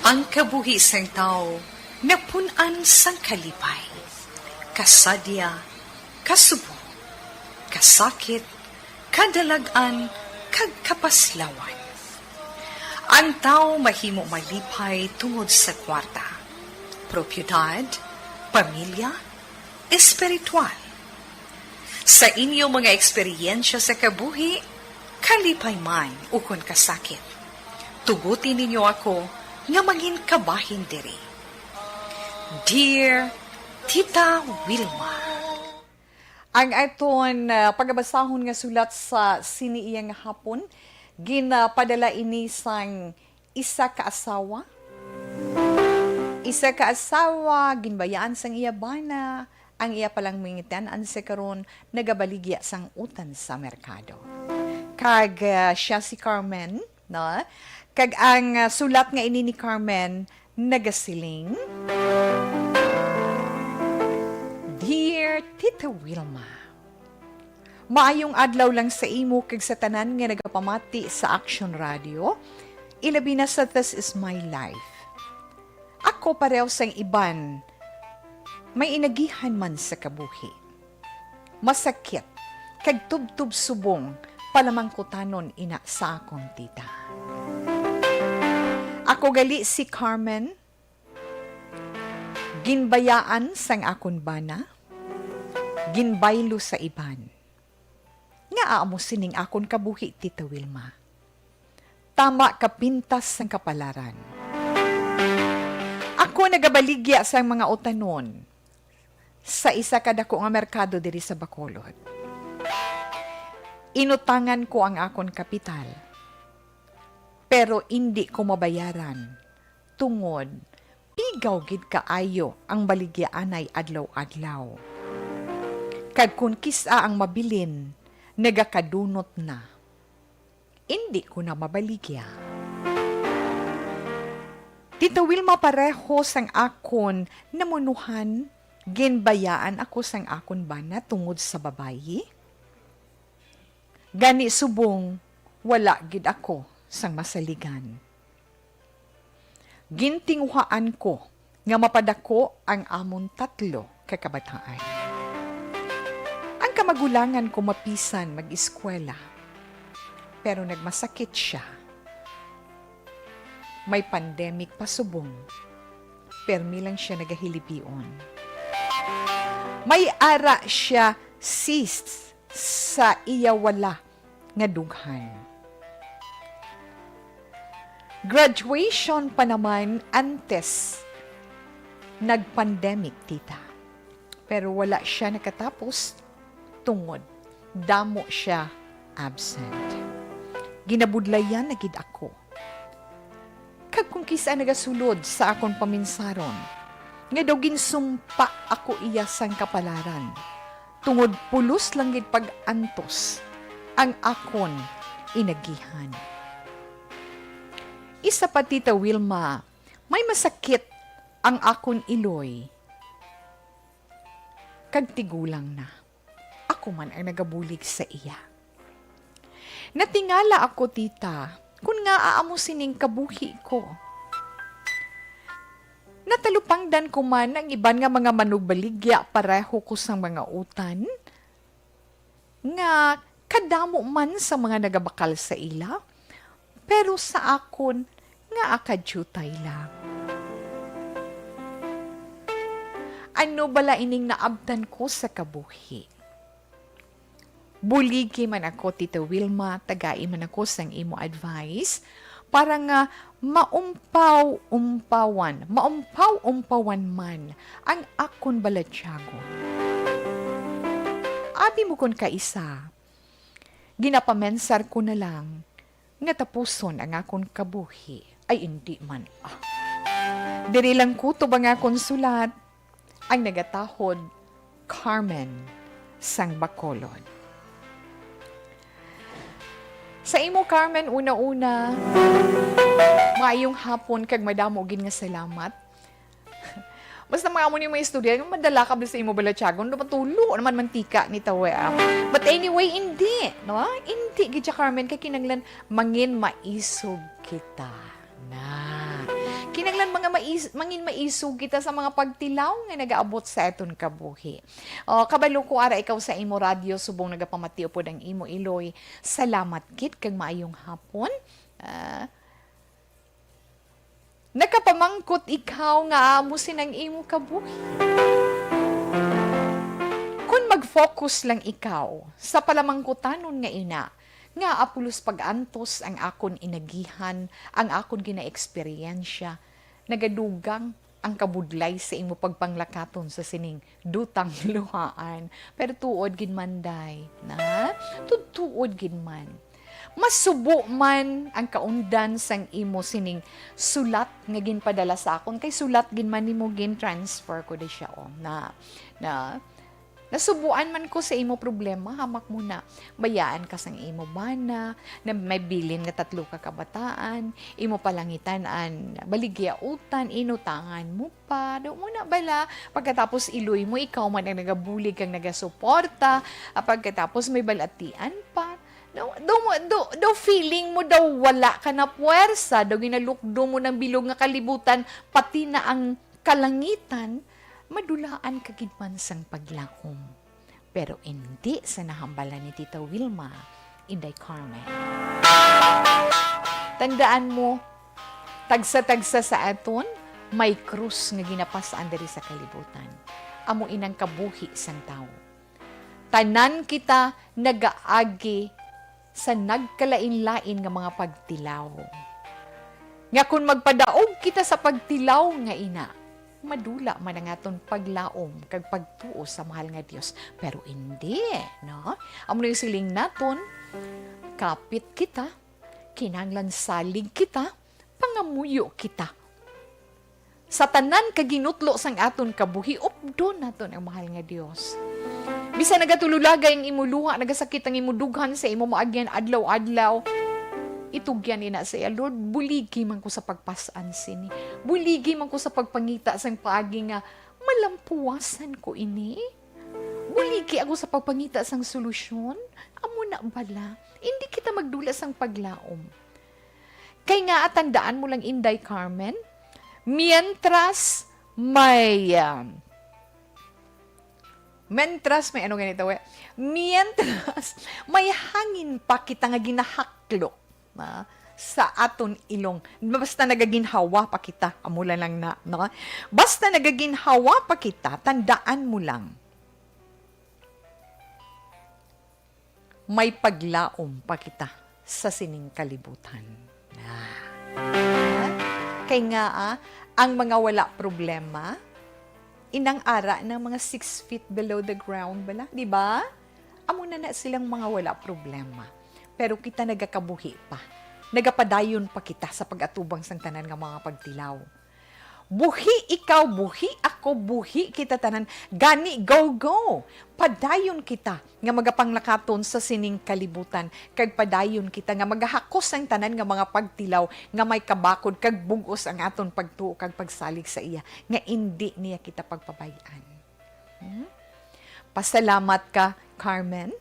ang kabuhi sang tawo napun-an sang kalipay, kasadya, kasubo, kasakit, kadalag-an, kag kapaslawan. Ang tawo mahimo malipay tungod sa kwarta, propiedad, pamilya, espiritual. Sa inyo mga eksperyensya sa kabuhi, kalipay man ukon kasakit, tuguti ninyo ako nga mangin kabahin diri. Dear Tita Wilma. Ang aton, ah, pagabasahon nga sulat sa sini iyang hapon, ginapadala ini sang isa ka asawa. Isa ka asawa, ginbayaan sang iya bana, ang iya palang mangin tiyan-an sa karon, nagabaligya sang utan sa merkado. Kag, ah, siya si Carmen, no? Kag ang, ah, sulat nga ini ni Carmen nagasiling, Dear Tita Wilma, maayong adlaw lang sa imo kag sa tanan nga nagapamati sa Action Radio, ilabi na sa This Is My Life. Ako pareho sang iban, may inagihan man sa kabuhi. Masakit kag tubtob subong palamangkutanon ina sa akon tita. Ako gali si Carmen, ginbayaan sang akon bana, ginbaylo sa iban. Ngaa amo sining akon kabuhi, Tita Wilma? Tama ka pintas sang kapalaran. Ako nagabaligya sang mga utanon sa isa ka dako nga merkado diri sa Bacolod. Inutangan ko ang akon kapital, pero indi ko mabayaran tungod pigaw gid kaayo ang baligyaanay adlaw-adlaw. Kag kon kis-a ang mabilin, nagakadunot na. Indi ko na mabaligya. Tita Wilma, pareho sang akon namunuhan, ginbayaan ako sang akon bana tungod sa babayi. Gani subong wala gid ako sang masaligan. Gintinguhaan ko nga mapadako ang amon tatlo ka kabataan. Ang kamagulangan ko mapisan mag-eskwela, pero nagmasakit sia. May pandemic pa subong, permi lang sia nagahilibion. May ara sia cysts sa iya wala nga dughan. Graduation pa naman antes nag-pandemic, tita. Pero wala sia nakatapos tungod damo sia absent. Ginabudlayan na gid ako. Kag kung kis-a nagasulod sa akon paminsaron, nga daw ginsumpa ako iya sang kapalaran, tungod pulos lang gid pag-antos ang akon inagihan. Isa pa, Tita Wilma, may masakit ang akon iloy. Kag tigulang na. Ako man ang nagabulig sa iya. Natingala ako, tita, kun ngaa amo sining kabuhi ko. Natalupangdan ko man ang iban nga mga manugbaligya pareho ko sang mga utan, nga kadamo man sa mga nagabakal sa ila, pero sa akon, ngaa kadiutay lang. Ano bala ining naabtan ko sa kabuhi? Buligi man ako, Tita Wilma, tagai man ako sang imo advice para nga maumpaw-umpawan, maumpaw-umpawan man ang akon balatyagon. Abi mo kon kaisa, ginapamensar ko na lang nga tapuson ang akon kabuhi. Ay, indi man, ah. Diri lang kutob ang akon sulat, ang nagatahod, Carmen sang Bacolod. Sa imo, Carmen, una-una, maayong hapon kag madamo gid nga salamat. Basta mga amo ni mga istorya, nga madala ka sa imo balatyagon, matulo naman mantika ni tawe, ah. But anyway, hindi, no? Hindi gid siya, Carmen, kay kinahanglan mangin maisog kita. Na. Kinahanglan mga mais-, mangin maisog kita sa mga pagtilaw nga nagaabot sa aton kabuhi. O, kabalo ko, ara ikaw sa imo radyo, subong nagapamati upod ang imo iloy. Salamat gid kag maayong hapon. Ah, Nakapamangkot ikaw nga amo sing ang imo kabuhi? Kon mag-focus lang ikaw sa palamangkutanon nga ina, nga apulos pag-antos ang akon inagihan, ang akon ginaeksperyensya, nagadugang ang kabudlay sa imo pagpanglakaton sa sining dutang luhaan. Pero tuod gid man, day, na? Tuod gid man. Masubo man ang kaundan sang imo sining sulat nga ginpadala sa akon, kay sulat gid man nimo gin-transfer ko di siya, oh, na, na, nasubuan man ko sa imo problema, hamak mo na. Bayaan ka sang imo bana, na may bilin nga tatlo ka kabataan, imo palangitan-an, baligyautan, inutangan mo pa. Do mo na bala, pagkatapos iloy mo, ikaw man ang nagabulig kag nagasuporta, ah, pagkatapos may balatian pa. Do, do, mo- do, do feeling mo daw wala ka na puwersa, daw ginalukdo mo ng bilog nga kalibutan, pati na ang kalangitan, madulaan ka gid man sang paglaom. Pero indi sa nahambalan ni Tita Wilma, Inday Carmen. Tandaan mo, tagsa-tagsa sa aton may krus nga ginapas-an diri sa kalibutan. Amo inang kabuhi sang tawo. Tanan kita nagaagi sa nagkalain-lain nga mga pagtilaw. Nga kon magpadaog kita sa pagtilaw nga ina, madula man ang aton paglaom kag pagtuo sa mahal nga Dios. Pero indi, no? Amo na yung siling naton, kapit kita, kinahanglan salig kita, pangamuyo kita. Sa tanan ka ginutlo sang aton kabuhi, updon naton ang mahal nga Dios. Bisan nagatululagay ang imo luha, nagasakit ang imo dughan sa imo maagyan adlaw-adlaw, itugyan ina sa iya, "Lord, buligi man ko sa pagpas-an sini. Buligi man ko sa pagpangita sang paagi nga malampuwasan ko ini. Buligi ako sa pagpangita sang solusyon." Amo na bala. Hindi kita magdula sang paglaom. Kay nga, tandaan mo lang, Inday Carmen, mientras may, ah, mientras may, ano ganito, eh? Mientras may hangin pa kita nga ginahaklo, ah, sa aton ilong. Basta nagaginhawa pa kita, amo lang na, no? Basta nagaginhawa pa kita, tandaan mo lang, may paglaom pa kita sa sining kalibutan. Ah. Kay nga, ah, ang mga wala problema, inang ara ng mga six feet below the ground bala, di ba? Amo na na silang mga wala problema. Pero kita nagakabuhi pa. Nagapadayon pa kita sa pag-atubang sang tanan nga mga pagtilaw. Buhi ikaw, buhi ako, buhi kita tanan. Gani, go, go! Padayon kita nga magapanglakaton sa sining kalibutan, kag padayon kita nga magahakos sang tanan nga mga pagtilaw nga may kabakod kag bug-os ang aton pagtuo kag pagsalig sa iya, nga indi niya kita pagpabay-an. Hmm? Pasalamat ka, Carmen.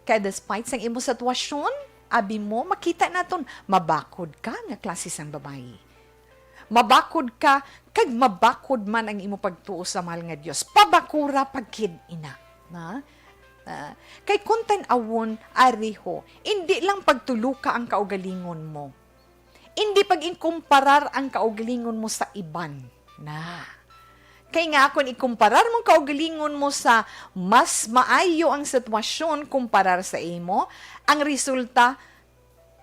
Kay despite sang imo sitwasyon, abi mo, makita naton, mabakod ka nga klase sang babayi. Mabakod ka, kag mabakod man ang imo pagtuo sa mahal nga Dios. Pabakura pa gid ina. Na? Ah, kay kung tan-awon, ari ho, indi lang pagtuluka ang kaugalingon mo. Indi pag-inkumparar ang kaugalingon mo sa iban. Na. Kay nga, kung ikumparar mo ang kaugalingon mo sa mas maayo ang sitwasyon kumparar sa imo, ang resulta,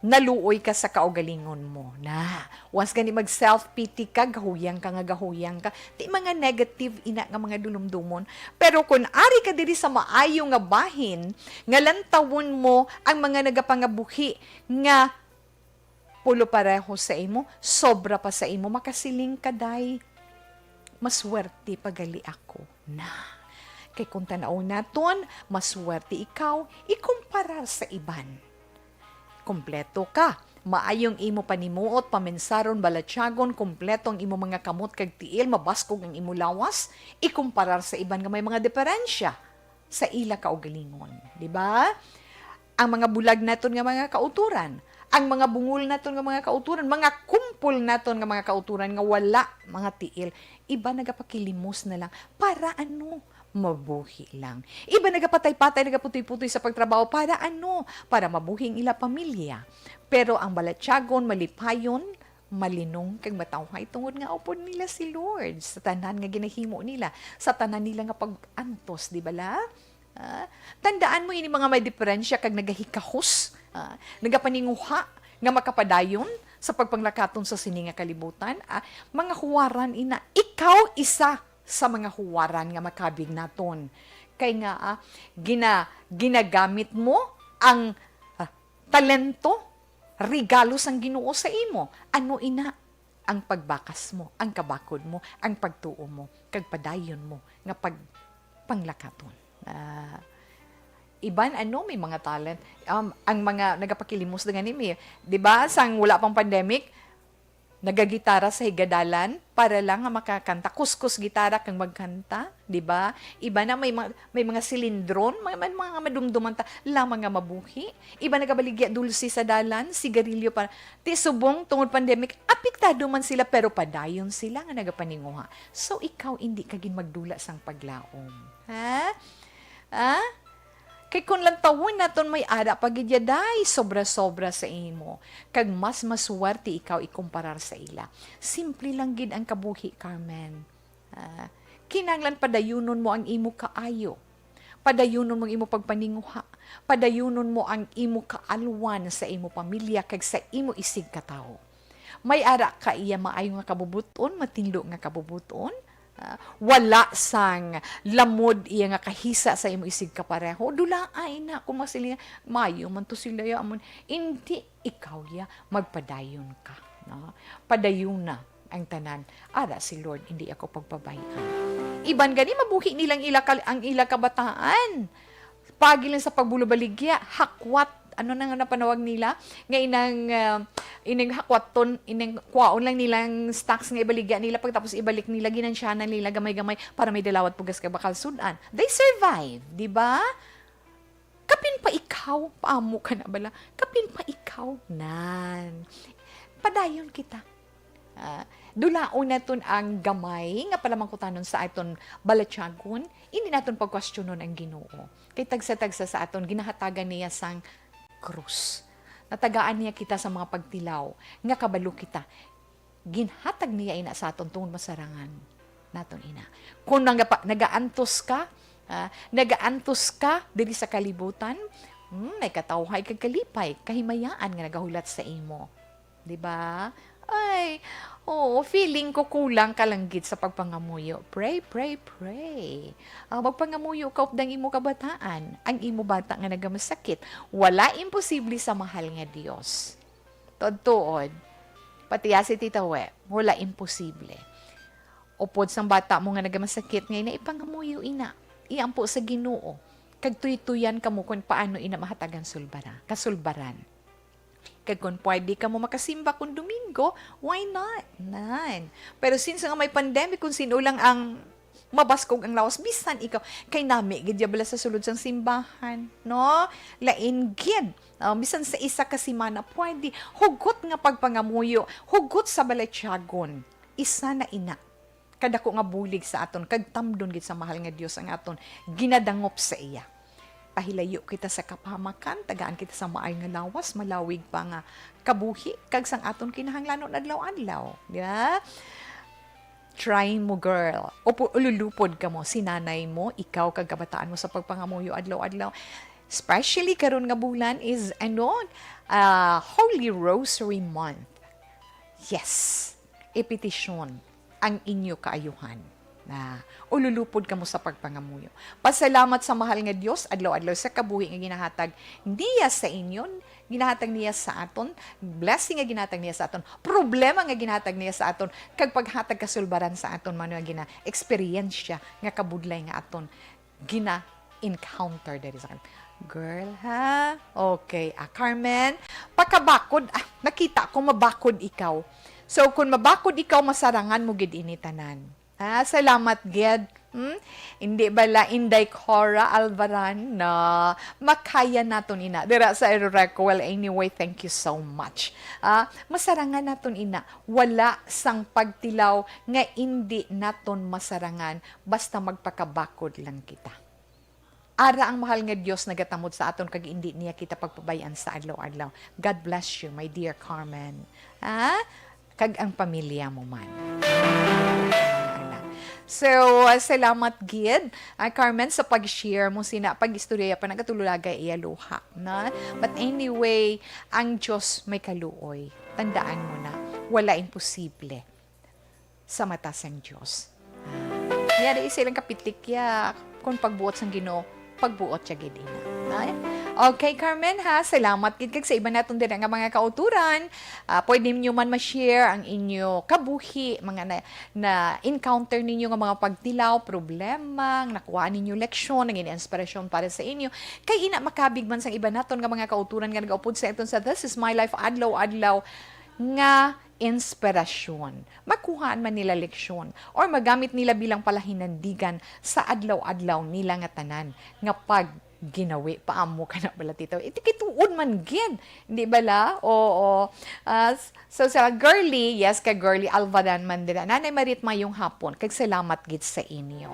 naluoy ka sa kaugalingon mo. Na. Once gani mag-self-pity ka, gahuyang ka nga gahuyang ka, ti mga negative ina nga mga dulumdomon. Pero kung ari ka diri sa maayo nga bahin, nga lantawon mo ang mga nagapangabuhi nga pulo pareho sa imo, sobra pa sa imo, makasiling ka, "Day, maswerte pa gali ako." Na. Kay kung tan-awon naton, maswerte ikaw ikumparar sa iban. Kompleto ka. Maayong imo panimuot, paminsaron, balatyagon, kompleto ang imo mga kamot kag tiil, mabaskog ang imo lawas, ikumparar sa iban nga may mga diferensya sa ila kaugalingon, di ba? Ang mga bulag naton nga mga kauturan, ang mga bungol naton nga mga kauturan, mga kumpol naton nga mga kauturan nga wala mga tiil, iba nagapakilimos na lang. Para ano? Mabuhi lang. Iba nagapatay-patay, nagaputoy-putoy sa pagtrabaho. Para ano? Para mabuhi ang ila pamilya. Pero ang balatyagon, malipayon, malinong kag matawhay, tungod nga upod nila si Lord sa tanan nga ginahimo nila, sa tanan nila nga pag-antos, di bala? Ah, tandaan mo ini, mga may diperensya kag nagahikahos, ah, nagapaninguha nga makapadayon sa pagpanglakaton sa sini nga kalibutan, ah, mga huwaran ina, ikaw isa sa mga huwaran nga makabig naton. Kay nga, ah, gina-, ginagamit mo ang, ah, talento, regalo sang Ginoo sa imo. Ano ina ang pagbakas mo, ang kabakod mo, ang pagtuo mo, kag padayon mo nga pagpanglakaton? Ah, iban, ano, may mga talent. Um, ang mga nagapakilimos na gani, may, di ba, sang wala pang pandemic, nagagitara sa higadalan para lang nga makakanta. Kuskus gitara kang magkanta, di ba? Iba na may mga, may mga silindron, may, may mga madumduman ta lamang nga mabuhi. Iba nagabaligya dulce sa dalan, sigarilyo pa. Ti subong tungod pandemic, apektado man sila, pero padayon sila nga nagapaninguha. So, ikaw indi ka gin magdula sang paglaom. Ha? Ha? Kay kun lantawon naton, may ara pa gid ya, day, sobra-sobra sa imo, kag mas masuwerte ikaw ikumparar sa ila. Simple lang gid ang kabuhi, Carmen. Ah, kinahanglan padayunon mo ang imo kaayo. Padayunon mo ang imo pagpaninguha. Padayunon mo ang imo kaalwan sa imo pamilya kag sa imo isigkatawo. May ara ka iya maayo nga kabubuton, matinlo nga kabubuton. Ah, wala sang lamod iya nga kahisa sa imo isigkapareho. Dulaa ina, kung masiling, "Maayo man to sila ya, amon." Indi, ikaw ya, magpadayon ka, no? Padayuna ang tanan. Ara si Lord, indi ako pagpabay-an. Iban gani, mabuhi nilang ila kal-, ang ila kabataan. Pagi lang sa pagbulubaligya, hakwat, ano na nga napanawag nila? Nga inang, ah, inang hakwaton, inang kwaon lang nilang stocks nga ibaligya nila, pagtapos ibalik nila, ginansyanan nila gamay-gamay para may dalawat pugas kag bakal sud-an. They survive, di ba? Kapin pa ikaw, paamo ka na bala. Kapin pa ikaw, nan. Padayon kita. Ah, dulaon naton ang gamay nga palamangkutanon sa aton balatyagon, indi naton pagkwestiyonon ang Ginoo. Kay tagsa-tagsa sa aton ginahatagan niya sang krus. Natagaan niya kita sa mga pagtilaw nga kabalo kita. Ginhatag niya ina sa aton tungod masarangan naton ina. Kung nagapa-, nagaantos ka, ah, nagaantos ka diri sa kalibutan, hmm, may katawhay kag kalipay, kahimayaan nga nagahulat sa imo. Di ba? Ay, oo, feeling ko kulang ka lang gid sa pagpangamuyo. Pray, pray, pray. Ah, magpangamuyo ka updang imo kabataan, ang imo bata nga nagamasakit. Wala imposible sa mahal nga Dios. Tuod-tuod, pati ya si Tita We, wala imposible. Upod sang bata mo nga nagamasakit nga ina, ipangamuyo ina. Iampo sa Ginoo. Kag tuytuyan kamo kung paano ina mahatagan sulbara-, kasulbaran. Kag kung pwede kamo makasimba kung Domingo, why not? Nan. Pero since nga may pandemic, kung sino lang ang mabaskog ang lawas, bisan ikaw, kay nami gid ya bala sa sulod sang simbahan, no? Lain gid. Ah, bisan sa isa ka semana, pwede. Hugot nga pagpangamuyo, hugot sa balatyagon. Isa na ina. Kadako nga bulig sa aton, kag tamdon gid sa mahal nga Dios ang aton ginadangop sa iya. Pahilayo kita sa kapahamakan, tagaan kita sa maayo nga lawas, malawig pa nga kabuhi, kag sang aton kinahanglanon adlaw-adlaw. Di ba? Try mo, girl. Upo-, ululupod kamo, si nanay mo, ikaw, kag kabataan mo sa pagpangamuyo adlaw-adlaw. Especially karon nga bulan is, ano, ah, Holy Rosary Month. Yes. Ipetisyon ang inyo kaayuhan. Na ululupod kamo sa pagpangamuyo. Pasalamat sa mahal nga Dios, adlaw-adlaw sa kabuhi nga ginahatag niya sa inyo, ginahatag niya sa aton, blessing nga ginahatag niya sa aton, problema nga ginahatag niya sa aton, kag paghatag kasulbaran sa aton man nga gina-, eksperyensya nga kabudlay nga aton gina-encounter diri sa kan-, girl, ha? Okay, ah, Carmen, pakabakod, ah, nakita ko mabakod ikaw. So, kung mabakod ikaw, masarangan mo gid ini tanan. Ah, salamat gid. Hmm? Hindi bala, Inday Cora Alvaran, na makaya naton ina dira sa Eroreco. Well, anyway, thank you so much. Ah, masarangan naton ina. Wala sang pagtilaw nga indi naton masarangan, basta magpakabakod lang kita. Ara ang mahal nga Dios nagatamod sa aton, kag indi niya kita pagpabay-an sa adlaw-adlaw. God bless you, my dear Carmen. Ha? kag ang pamilya mo man. Ala. So, ah, salamat gid, ah, Carmen, sa pag-share mo sina, pag-istorya pa, nagatululagay iya luha, na? But anyway, ang Diyos may kaluoy. Tandaan mo na, wala imposible sa mata sang Diyos. Ah, yari silang kapitik ya, kung pagbuot sang Ginoo, pagbuot siya gid ina. Ay? Okay, Carmen, ha, salamat gid kag sa iba naton dira nga mga kauturan. Ah, pwede niyo man ma-share ang inyo kabuhi, mga na, na encounter ninyo nga mga pagtilaw, problema, ang nakuha ninyo leksyon, naging inspirasyon para sa inyo. Kay ina makabig man sang iba naton nga mga kauturan nga nagaupod sa aton sa This Is My Life adlaw-adlaw nga inspirasyon. Makuhaan man nila leksyon or magamit nila bilang palahinandigan sa adlaw-adlaw nila nga tanan nga pag ginawi pa amo ka na bala, tito. Iti kituon man gid, di bala? Oo. Ah, s-, so sa girly, yes, ka girly Alvadan man dira. Nanay Marit, mayong hapon. Kag salamat gid sa inyo.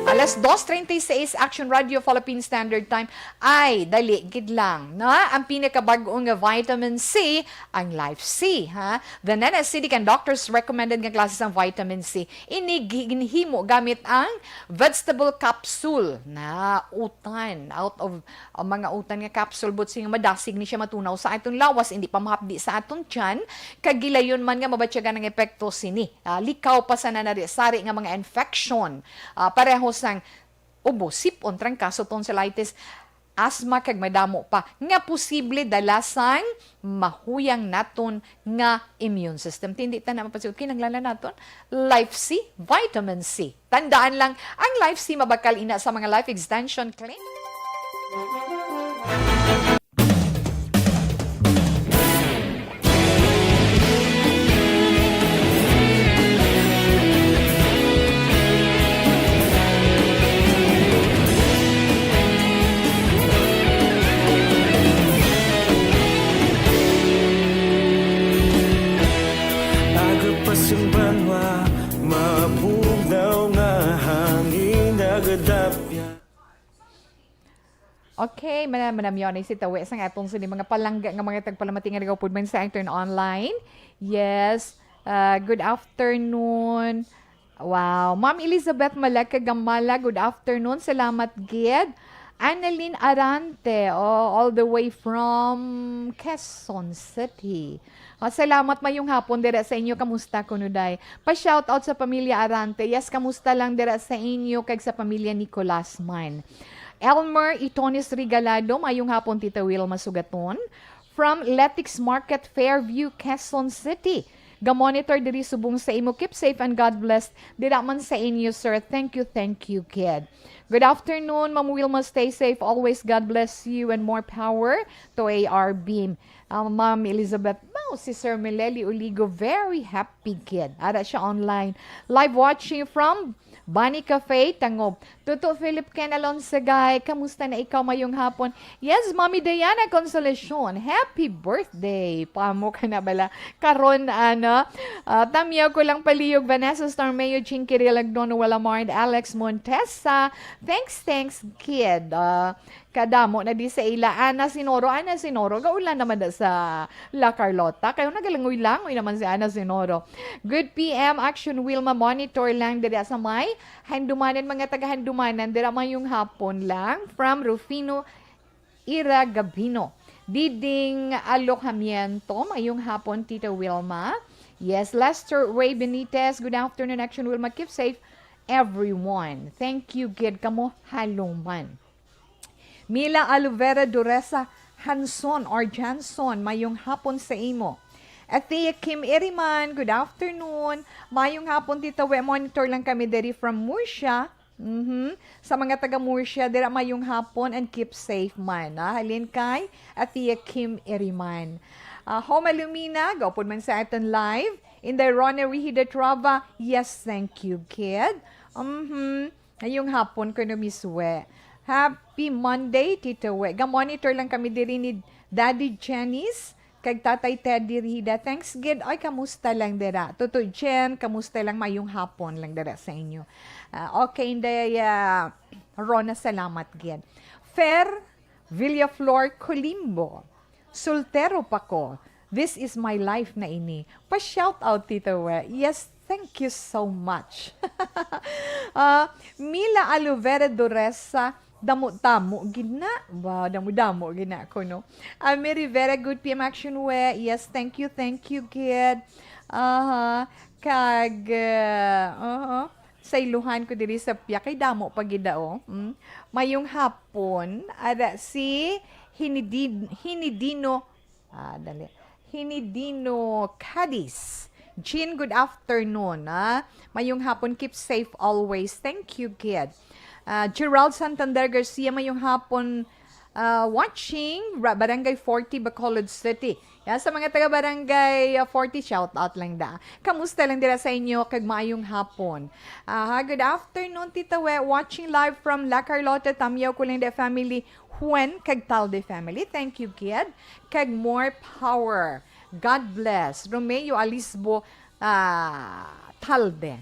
Alas dos treinta y seis, Action Radio Philippine Standard Time. Ay, dali gid lang, na? Ang pinakabag-o nga vitamin C, ang Life C, ha? The non-acidic and doctor's recommended nga klase sang vitamin C. Ini gi-, ginhimo gamit ang vegetable capsule na utan. Out of, ang mga utan nga capsule, buot silingon, madasig ni siya matunaw sa aton lawas, hindi pa mahapdi sa aton tiyan. Kag gilayon man nga mabatyagan ang epekto sini. Ah, likaw pa sa nanari-sari nga mga infection. Ah, pareho sang ubo, sip-on, trangkaso, tonsillitis, asthma, kag madamo pa nga posible dala sang mahuyang naton nga immune system. Ti hindi ta na mapasigot, kinahanglan naton Life C, vitamin C. Tandaan lang, ang Life C mabakal ina sa mga Life Extension Clinic. Aga pa sing banwa, mabugnaw nga hangin nagadapya. Okay, mana-, manamyaw na si Tawi sang aton sini mga palangga nga mga tagpalamati nga nagaupod man sa aton online. Yes. Ah, good afternoon. Wow. Ma'am Elizabeth Malaka Gamala, good afternoon. Salamat gid. Annalyn Arante, oh, all the way from Quezon City. Oh, salamat, mayong hapon dira sa inyo. Kamusta kuno, day? Pa-shoutout sa pamilya Arante. Yes, kamusta lang dira sa inyo kag sa pamilya Nicolas man. Elmer Itones Regalado, mayong hapon, Tita Wilma Sugaton. From Letics Market, Fairview, Quezon City. Ga-monitor diri subong sa imo. Keep safe and God bless. Dira man sa inyo, sir. Thank you, thank you, kid. Good afternoon, Ma'am Wilma. Stay safe always. God bless you and more power to A R B. Ah, Ma'am Elizabeth, mao si Sir Meleli Uligo, very happy gid. Ara siya online. Live watching from Bani Cafe, Tangob. Tuto Philip Ken Alonsagay, kamusta na ikaw mayong hapon? Yes, Mami Diana Consolacion, happy birthday! Pamo ka na bala. Karon, ano, ah, tamyaw ko lang palihog, Vanessa Stormeo, Chinky Rilagnon, Walamard, Alex Montesa. Thanks, thanks, kid. Ah, Kadamo na di sa ila. Ana Sinoro, Ana Sinoro, gaulan naman da sa La Carlota. Kayo nagalangoy-langoy naman si Ana Sinoro. Good P M, Action Wilma, monitor lang diri sa may Handumanan, mga taga Handumanan, dira mayong hapon lang. From Rufino Ira Gabino. Diding Alojamiento, mayong hapon, Tita Wilma. Yes, Lester Ray Benitez, good afternoon, Action Wilma. Keep safe, everyone. Thank you, gid kamo, halong man. Mila Aluvera Duresa Hanson or Janson, mayong hapon sa imo. Athea Kim Iriman, good afternoon. Mayong hapon, Tita We. Monitor lang kami diri from Murcia. Mhm. Sa mga taga Murcia, dira mayong hapon and keep safe man. Ah, halin kay Athea Kim Iriman. Ah, Homa Lumina, gaupod man sa aton live. Inday Rona Rihida Trava, yes, thank you, kid. Mhm. Ngayong hapon ko na miswe. Happy Monday, Tito We. Ga-monitor lang kami diri ni Daddy Janice kag Tatay Teddy Rida. Thanks gid. Ay, kamusta lang dira? Tuto Jen, kamusta lang? Mayong hapon lang dira sa inyo. Ah, okay, Inday, ah, Rona, salamat gid. Fer Villaflor Colimbo. Soltero pa ko. This is my life na ini. Pa-shout out, Tita We. Yes, thank you so much. Ah, Mila Aluvera Doresa, damo-damo gid na. Ba, damo-damo gid na ko, no? Ami Rivera, good P M Action We. Yes, thank you, thank you, gid. Aha. Kag, uh, uh, sa iluhan ko diri sa piya, kay damo pa gid, oh. Mm. Mayong hapon, ada si Hinidin-, Hinidino, ah, dali. Hinidino Cadiz. Jean, good afternoon, ah. Mayong hapon, keep safe always. Thank you, kid. Ah, Gerald Santander Garcia, mayong hapon, ah, watching, Ra-, Barangay forty, Bacolod City. Yan, sa mga taga Barangay, ah, forty, shout out lang da. Kamusta lang dira sa inyo? Kag maayong hapon. Aha, good afternoon, Tita We. Watching live from La Carlota, Tamyaw, Kulende family, Juan, kag Talde family. Thank you, kid. Kag more power. God bless. Romeo Alisbo, ah, Talde.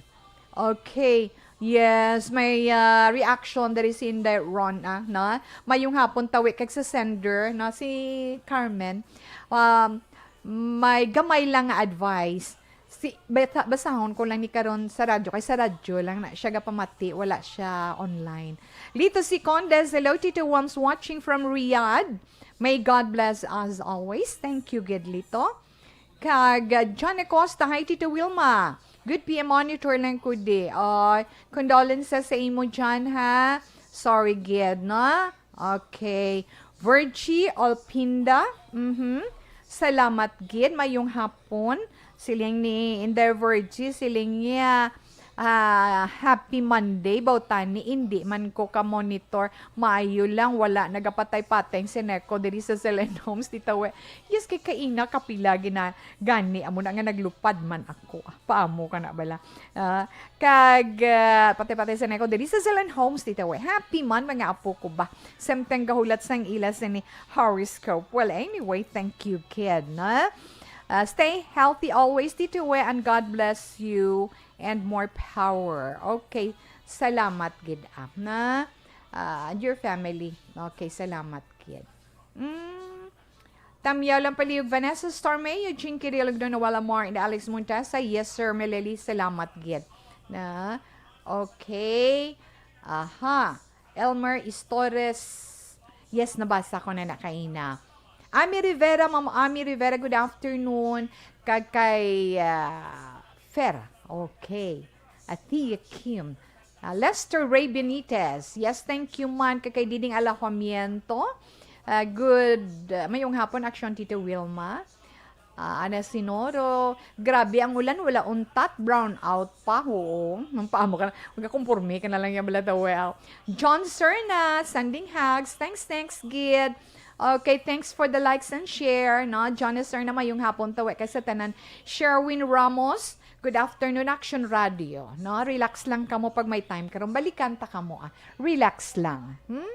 Okay. Yes, may, ah, reaction diri si Inday Ron, ah, no? Mayong hapon, tawi kag sa sender, no? Si Carmen. Um, may gamay lang nga advice. Si, bata-, basahon ko lang ni karon sa radyo, kay sa radyo lang na siya gapamati, wala siya online. Lito si Condes, hello, Tito Wams, watching from Riyadh. May God bless us always. Thank you, gid, Lito. Kag, uh, John Acosta, hi, Tito Wilma. Good P M monitor lang ko di. Uh, condolences sa imo, John, ha? Sorry, gid, no? Okay. Virgie Olpinda, mhm. Salamat, gid. Mayong hapon. Siling ni Inday Virgie, siling niya, ah, happy Monday, baw tani, indi man ko ka-monitor. Maayo lang, wala nagapatay-patay ang Seneco diri sa Zelen Homes, Tita We. Yes, kay kaina kapila gina-, gani, amo na nga naglupad man ako. Ah, paamo ka na bala. Ah, kag, ah, patay-patay Seneco diri sa Zelen Homes, Tita We. Happy man, mga apo ko ba? Samtang gahulat sang ila sini horoscope. Well, anyway, thank you, kid, na? Ah, stay healthy always, Tita We, and God bless you and more power. Okay, salamat gid, ah, na, ah, and your family. Okay, salamat gid. Mm. Tamyaw lang palihog, Vanessa Storme, Eugene Kirillog, Donawala Mar, and Alex Montesa. Yes, sir, Meleli, salamat gid. Na, okay. Aha. Elmer Istores. Yes, nabasa ko na na kaina. Ami Rivera, Ma'am Ami Rivera, good afternoon. Kag kay, ah, Fer. Okay. Athea Kim. Ah, Lester Ray Benitez. Yes, thank you man. Kag kay Diding Alajamiento. Ah, good, ah, mayong hapon, Action Tito Wilma. Ah, Ana Sinoro, grabe ang ulan, wala untat, brown out pa, oo. Nung paamo ka na, magkakumporme ka na lang yan, bala daw, well. John Serna, sending hugs, thanks, thanks, gid. Okay, thanks for the likes and share, no? John Serna, mayong hapon, tawi kay sa tanan. Sherwin Ramos, good afternoon, Action Radio, no? Relax lang kamo pag may time karon, balikan ta kamo, ah. Relax lang, hmm?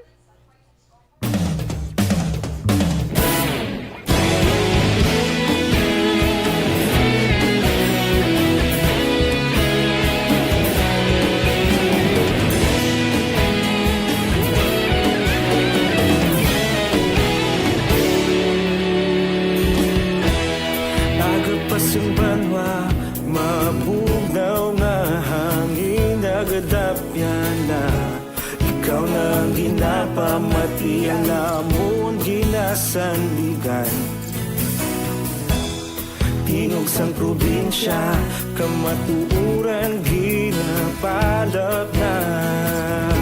Aga pa sing banwa, mabugnaw nga hangin nagadapyan na. Ikaw na ang ginapamati, ang amon ginasandigan. Tingog sang probinsya, kamatuoran ginapalapnat.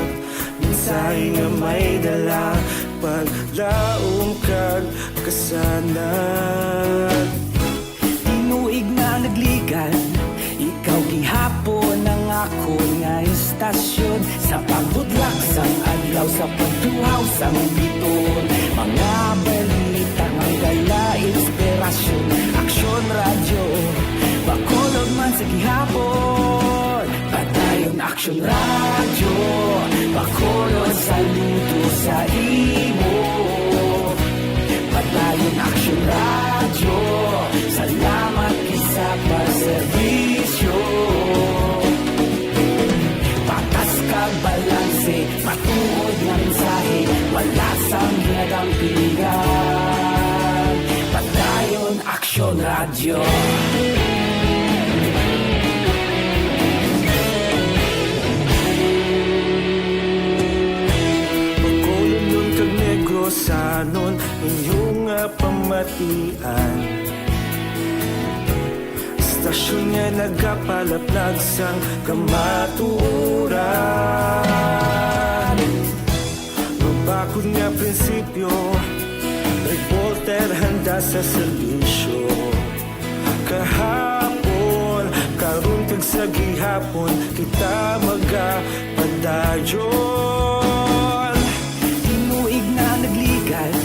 Mensahe nga may dala, paglaom kag kasanag. Tinuig na nagligan, ikaw gihapon ang akon nga istasyon. Sa pagbudlak sang adlaw, sa pagtuhaw sang biton, mga balita nga dala inspirasyon. Aksyon Radyo, Bacolod man sa gihapon. Padayon Aksyon Radyo, Bacolod, saludo sa imo. Padayon Aksyon Radyo, salamat gid sa pagserbisyo. Patas kag balanse, matuod nga mensahe, wala sang ginadampigan. Padayon Aksyon Bacolodnon kag Negrosanon, inyo nga pamatian. Istasyon nga nagapalaplag sang kamatuoran. Mabakod nga prinsipyo, reporter handa sa serbisyo. Kahapon, karon kag sa gihapon, kita magapadayon. Tinuig na nagligan,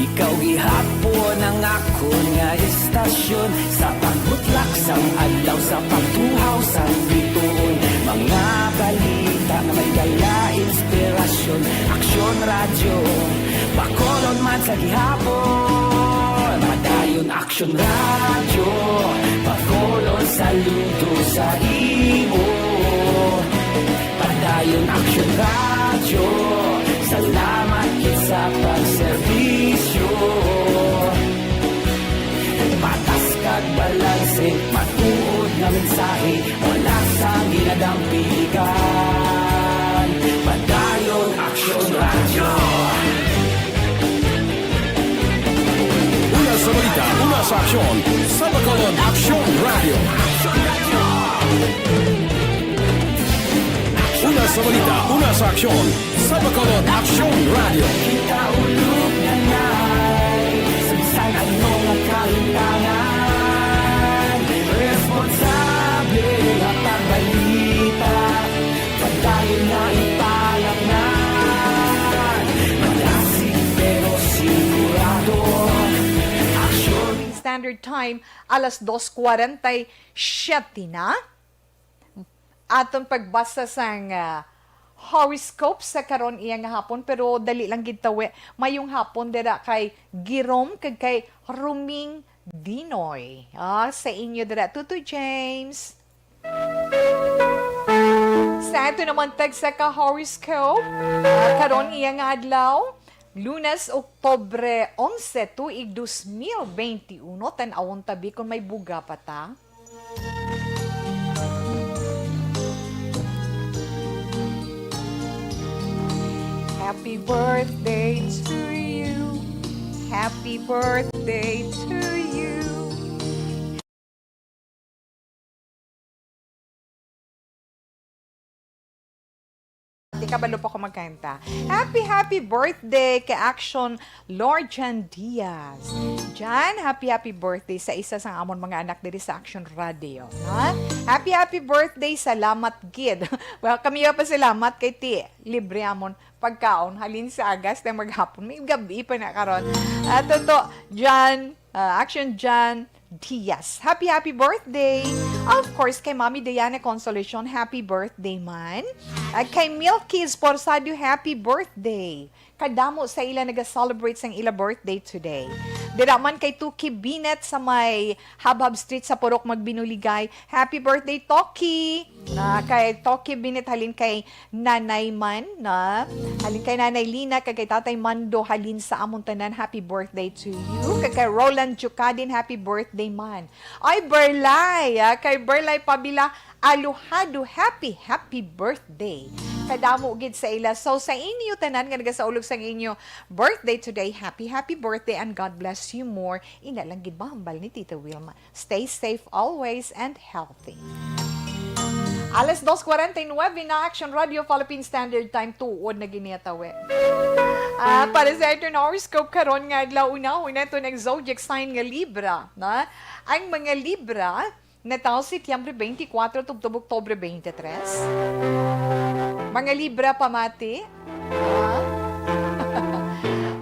ikaw gihapon ang akon nga istasyon. Sa pagbutlak sang adlaw, sa pagtuhaw sang bituon, mga balita nga may dala inspirasyon. Aksyon Radyo, Bacolod man sa gihapon. Padayon Aksyon Radyo, Bacolod saludo sa imo. Padayon Aksyon Radyo, salamat gid sa pagserbisyo. Patas kag balanse, matuod nga mensahe, wala sang ginadampigan. Padayon Aksyon Radyo. Una sa balita, una sa aksyon, sa Bacolod Aksyon Radyo. Una sa balita, una sa aksyon, sa Bacolod Aksyon Radyo. Kita ulog na nay, sa bisan ano nga kahitangan, responsable nga pagbalita, padayon na ipalaknan. Malasig pero sigurado, aksyon. Standard Time, alas dos cuarenta y siete na. Aton pagbasa sang, ah, horoscope sa karon iya nga hapon, pero dali lang gid tawi. Mayong hapon dira kay Girom kag kay Ruming Dinoy. Ah, sa inyo dira, Tutoy James. Sa ato naman tagsa ka horoscope, ah, karon iya nga adlaw, Lunes, Oktubre onse, tuig dos mil benti uno, tan-awon tabi kon may buga pa ta. Happy birthday to you. Happy birthday to you. Di kabalo pa ko magkanta. Happy, happy birthday kay Action Lord Jan Diaz. Jan, happy, happy birthday sa isa sang amon mga anak diri sa Action Radio. Ha? Happy, happy birthday. Salamat gid. Well, kami pa salamat kay ti libre amon pagkaon halin sa agas na maghapon. May gabi pa na karon. Ato to, Jan, ah, Action Jan Diaz. Happy, happy birthday! Of course, kay Mami Diana Consolacion, happy birthday man. At kay Milky Esforzado, happy birthday. Kadamo sa ila naga-celebrate sang ila birthday today. Dira man kay Tuki Binet sa may Habhab Street sa Purok Magbinuligay. Happy birthday, Toki! Na kay Toki Binet halin kay Nanay Man, na halin kay Nanay Lina, kag kay Tatay Mando, halin sa amon tanan, happy birthday to you. Kag kay Roland Chukadin, happy birthday man. Ay, Berlay, ah, kay Berlay Pabila Aluhado, happy, happy birthday. Kadamo gid sa ila. So, sa inyo tanan nga nagasaulog sang inyo birthday today, happy, happy birthday and God bless you more. Ina lang gid mahambal ni Tita Wilma. Stay safe always and healthy. Alas dos cuarenta y nueve na, Action Radio Philippine Standard Time, tuod na gini, tawi. Ah, para sa aton horoscope karon nga adlaw, unahon naton ang zodiac sign nga Libra, na? Ang mga Libra, natawo Setyembre twenty-four tubtob Oktubre twenty-three. Mga Libra, pamati. Ah?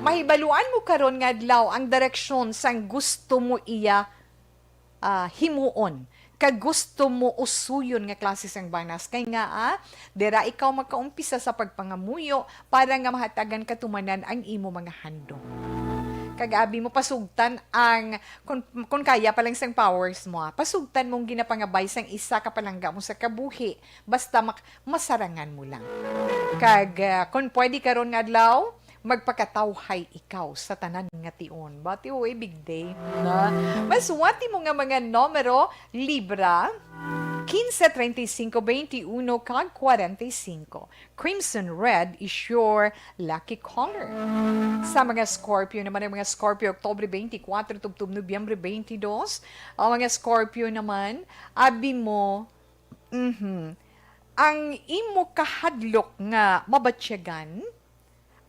Mahibaluan mo karon nga adlaw ang direksyon sang gusto mo iya ah, himuon, kag gusto mo usuyon nga klase sang banas, kay nga, ah, dira ikaw makaumpisa sa pagpangamuyo para nga mahatagan katumanan ang imo mga handom. Kag abi mo pasugtan ang, kun, kun kaya pa lang sang powers mo, ah, pasugtan mong ginapangabay sang isa ka palangga mo sa kabuhi, basta mak-, masarangan mo lang. Kag, ah, kun pwede karon nga adlaw, magpakatawhay ikaw sa tanan nga tion. Bati, uy, big day. Na, maswati mo nga mga numero, Libra, quince, treinta y cinco, veintiuno, kag cuarenta y cinco. Crimson red is your lucky color. Sa mga Scorpio naman, ang mga Scorpio, Oktubre twenty-four tubtob Nobyembre twenty-two, ang mga Scorpio naman, abi mo, mhm, ang imo kahadlok nga mabatyagan,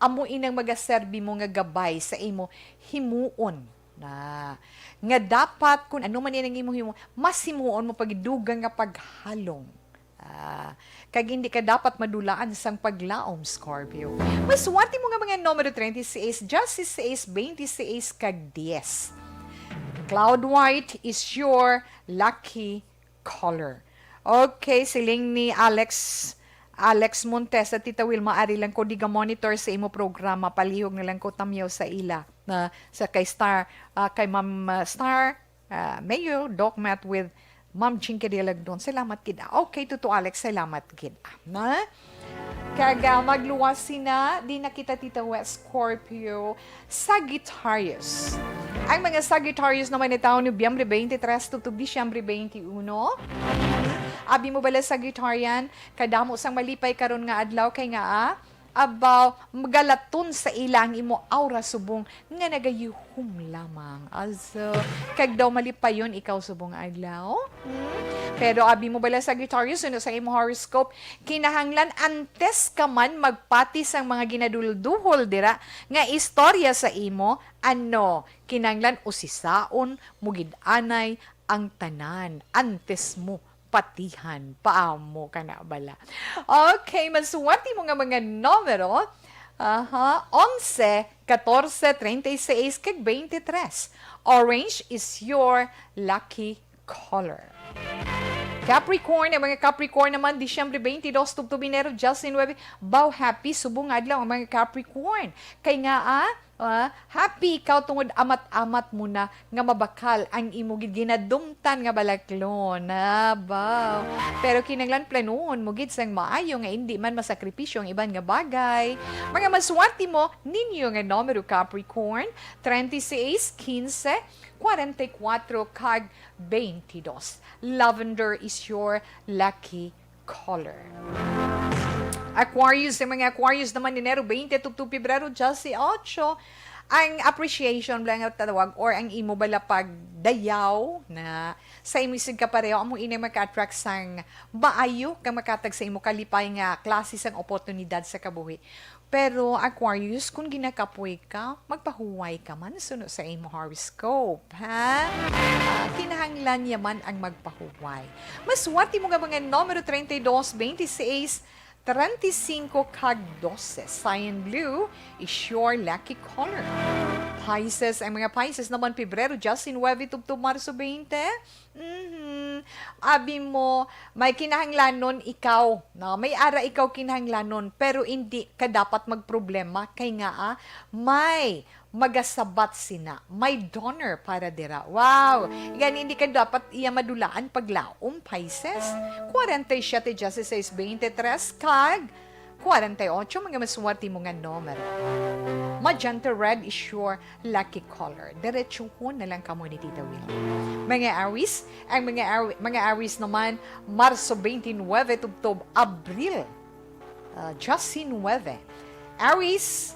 amo inang magaserbi mo nga gabay sa imo himuon na, nga dapat kun ano man inang imo himo, mas himuon mo pag dugang nga paghalong. Ah, kag hindi ka dapat madulaan sang paglaom, Scorpio. Maswati mo nga mga numero treinta y seis, dieciséis, veintiséis, kag diez. Cloud white is your lucky color. Okay, siling ni Alex, Alex Montes, at Tita Wilma, ari lang ko di ga-monitor sa imo programa, palihog na lang ko tamyaw sa ila na sa kay Star, ah, kay Ma'am, ah, Star, ah, Mayor Doc Matt with Ma'am Chinky Dialagdon. Salamat gid. Okay, Tuto Alex, salamat gid. Na? Kag, ah, magluwas sina, di na kita, Tita West, Scorpio, Sagittarius. Ang mga Sagittarius naman ni taon Nobyembre twenty-three tubtob Disyembre twenty-uno. Abi mo bala, Sagittarian, kadamo sang malipay karon nga adlaw kay nga, ah, abaw, magalaton sa ila ang imo aura subong nga nagayuhom lamang. Also, kag daw malipayon ikaw subong adlaw. Hmm? Pero abi mo bala, Sagittarius, suno sa imo horoscope, kinahanglan antes ka man magpati sang mga ginadulduhol dira nga istorya sa imo, ano, kinahanglan usisaon mo gid anay ang tanan antes mo patihan. Paamo ka na bala. Okay, maswati mo nga mga numero. Aha, onse, catorce, treinta y seis, kag veintitrés. Orange is your lucky color. Capricorn, ang mga Capricorn naman, Disyembre twenty-two tubtob Enero diyes nuebe, baw happy subong adlaw ang mga Capricorn. Kay nga, ah, ah, happy ikaw tungod amat-amat mo na nga mabakal ang imo gid ginadumtan nga balaklon. Ah, baw. Pero kinahanglan planuhon mo gid sang maayo nga indi man masakripisyo ang iban nga bagay. Mga maswerte mo ninyo nga numero, Capricorn, treinta y seis, quince, cuarenta y cuatro, kag veintidós. Lavender is your lucky color. Aquarius, ang mga Aquarius naman, Enero twenty tubtob Pebrero dieciocho, ang appreciation bala nga tawag or ang imo bala pagdayaw na sa imo isig kapareho, amo ini maka-attract sang maayo kag makatag sa imo kalipay nga klase sang oportunidad sa kabuhi. Pero, Aquarius, kung ginakapoy ka, magpahuway ka man suno sa imo horoscope, ha? Ah, kinahanglan niya man ang magpahuway. Maswerte mo nga mga numero treinta y dos, veintiséis, treinta y cinco, kag doce. Cyan blue is your lucky color. Pisces, ang mga Pisces naman, Pebrero diecinuebe tubtob Marso twenty. Mhm. Abi mo, may kinahanglanon ikaw, no? May ara ikaw kinahanglanon, pero hindi ka dapat magproblema kay nga, ah, may magasabat sina, may donor para dira. Wow! Gani, hindi ka dapat iya madulaan paglaom, Pisces. Kwarenta y siyete, dieciséis, veintitrés, kag kwarenta y ocho, mga maswerte mo nga numero. Magenta red is your lucky color. Diretsuhon na lang kamo ni Tita Wilma. Mga Aries, ang mga Awi-, mga Aries naman, Marso twenty-nine tubtob Abril, ah, diecinuebe. Aries,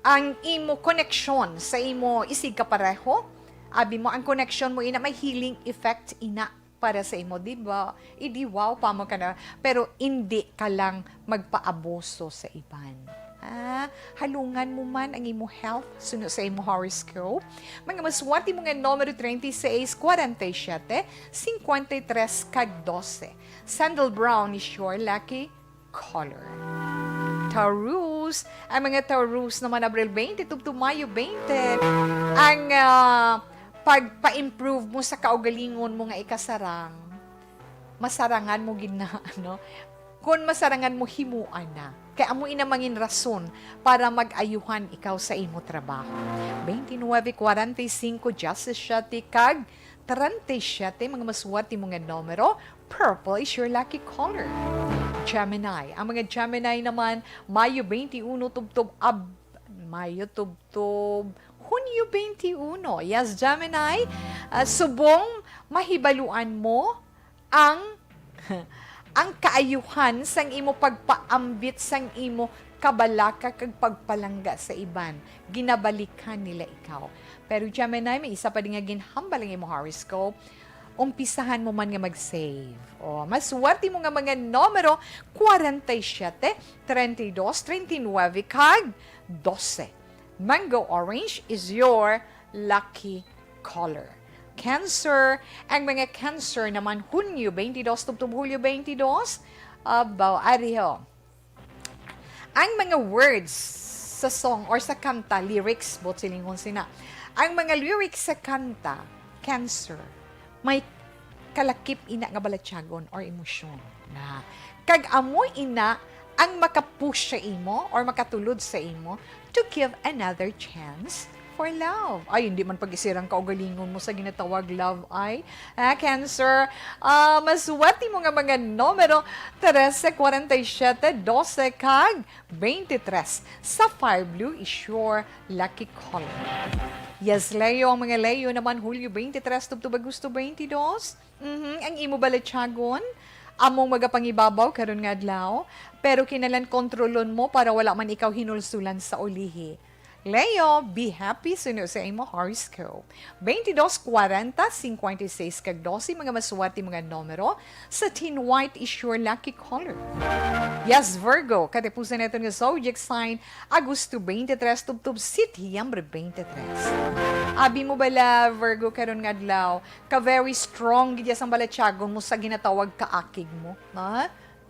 ang imo koneksyon sa imo isig kapareho, abi mo, ang koneksyon mo ina may healing effect ina para sa imo, di ba? Idi wow pa mo ka na, pero indi ka lang magpaabuso sa iban. Ah, halungan mo man ang imo health suno sa imo horoscope. Mga maswerte mo nga numero treinta y seis, kwarenta y siete, cincuenta y tres, kag doce. Sandal brown is your lucky color. Taurus, ang mga Taurus naman, Abril twenty tubtob Mayo twenty, ang, ah, pagpa-improve mo sa kaugalingon mo nga ikasarang, masarangan mo gid na, ano, kung masarangan mo, himuan na. Kay amo ina mangin rason para mag-ayuhan ikaw sa imo trabaho. Twenty-nine, kwarenta y cinco, diecisiete, kag treinta y siete, mga maswerte mo nga numero, purple is your lucky color. Gemini. Ang mga Gemini naman, Mayo twenty-uno tubtob Ab-, Mayo tubtob Hunyo twenty-one. Yes, Gemini, ah, subong mahibaluan mo ang, ang kaayuhan sang imo pagpaambit sang imo kabalaka kag pagpalangga sa iban, ginabalikan nila ikaw. Pero Gemini, may isa pa din nga ginhambal ang imo horoscope. Umpisahan mo man nga mag-save. O, maswerte mo nga mga numero, forty-seven, treinta y dos, treinta y nueve, kag doce. Mango orange is your lucky color. Cancer, ang mga Cancer naman, Hunyo twenty-two tubtob Hulyo twenty-two, abaw, ariho. Ang mga words sa song or sa kanta, lyrics, buot silingon sina. Ang mga lyrics sa kanta, Cancer, may kalakip ina nga balatyagon or emosyon na. Kag amo ina ang makapush sa imo or makatulod sa imo to give another chance for love. Ay, hindi man pag-isirang kaugalingon mo sa ginatawag love, ay. Ah, Cancer, ah, maswerte mo nga mga numero, trese, forty-seven, doce, kag twenty-three. Sapphire blue is your lucky color. Yes, Leo, ang mga Leo naman, Hulyo twenty-three tubtob Agosto twenty-two. Mhm, ang imo balatyagon, among magapangibabaw karon nga adlaw, pero kinahanglan kontrolon mo para wala man ikaw hinulsulan sa ulihi. Leo, be happy suno sa imo horoscope. Twenty-two, forty, cincuenta y seis, kag doce, mga maswerte, mga numero. Satin white is your lucky color. Yes, Virgo, katapusan naton nga zodiac sign, Agosto twenty-three tubtob Setyembre twenty-three. Abi mo bala, Virgo, karon nga adlaw, ka very strong gid ya sang balatyagon mo sa ginatawag kaakig mo, ha?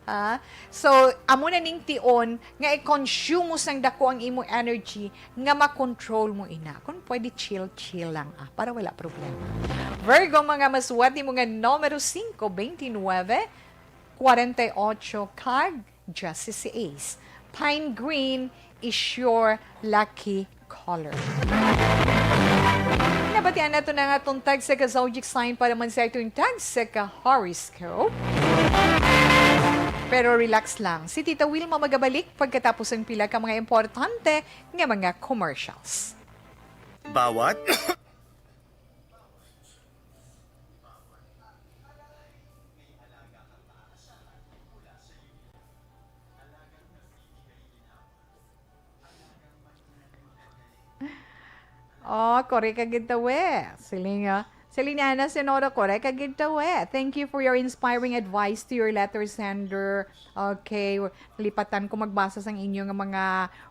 Ha? So, amo na ning tion nga i-consume mo sang dako ang imo energy nga makontrol mo ina. Kung pwede, chill-chill lang, ah, para wala problema. Virgo, mga maswerte mo nga numero singko, twenty-nine, forty-eight, kag dieciséis. Pine green is your lucky color. Nabatian nato na nga atong tagsa ka zodiac sign para man sa atong tagsa ka horoscope. Pero relax lang. Si Tita Wilma magabalik pagkatapos ang pila ka mga importante nga mga commercials. Bawat Oh, kore ka gid tawe. Siling, ah, siling ni Ana Senora, kore ka gid tawe. Thank you for your inspiring advice to your letter sender. Okay, lipatan ko magbasa sang inyo nga mga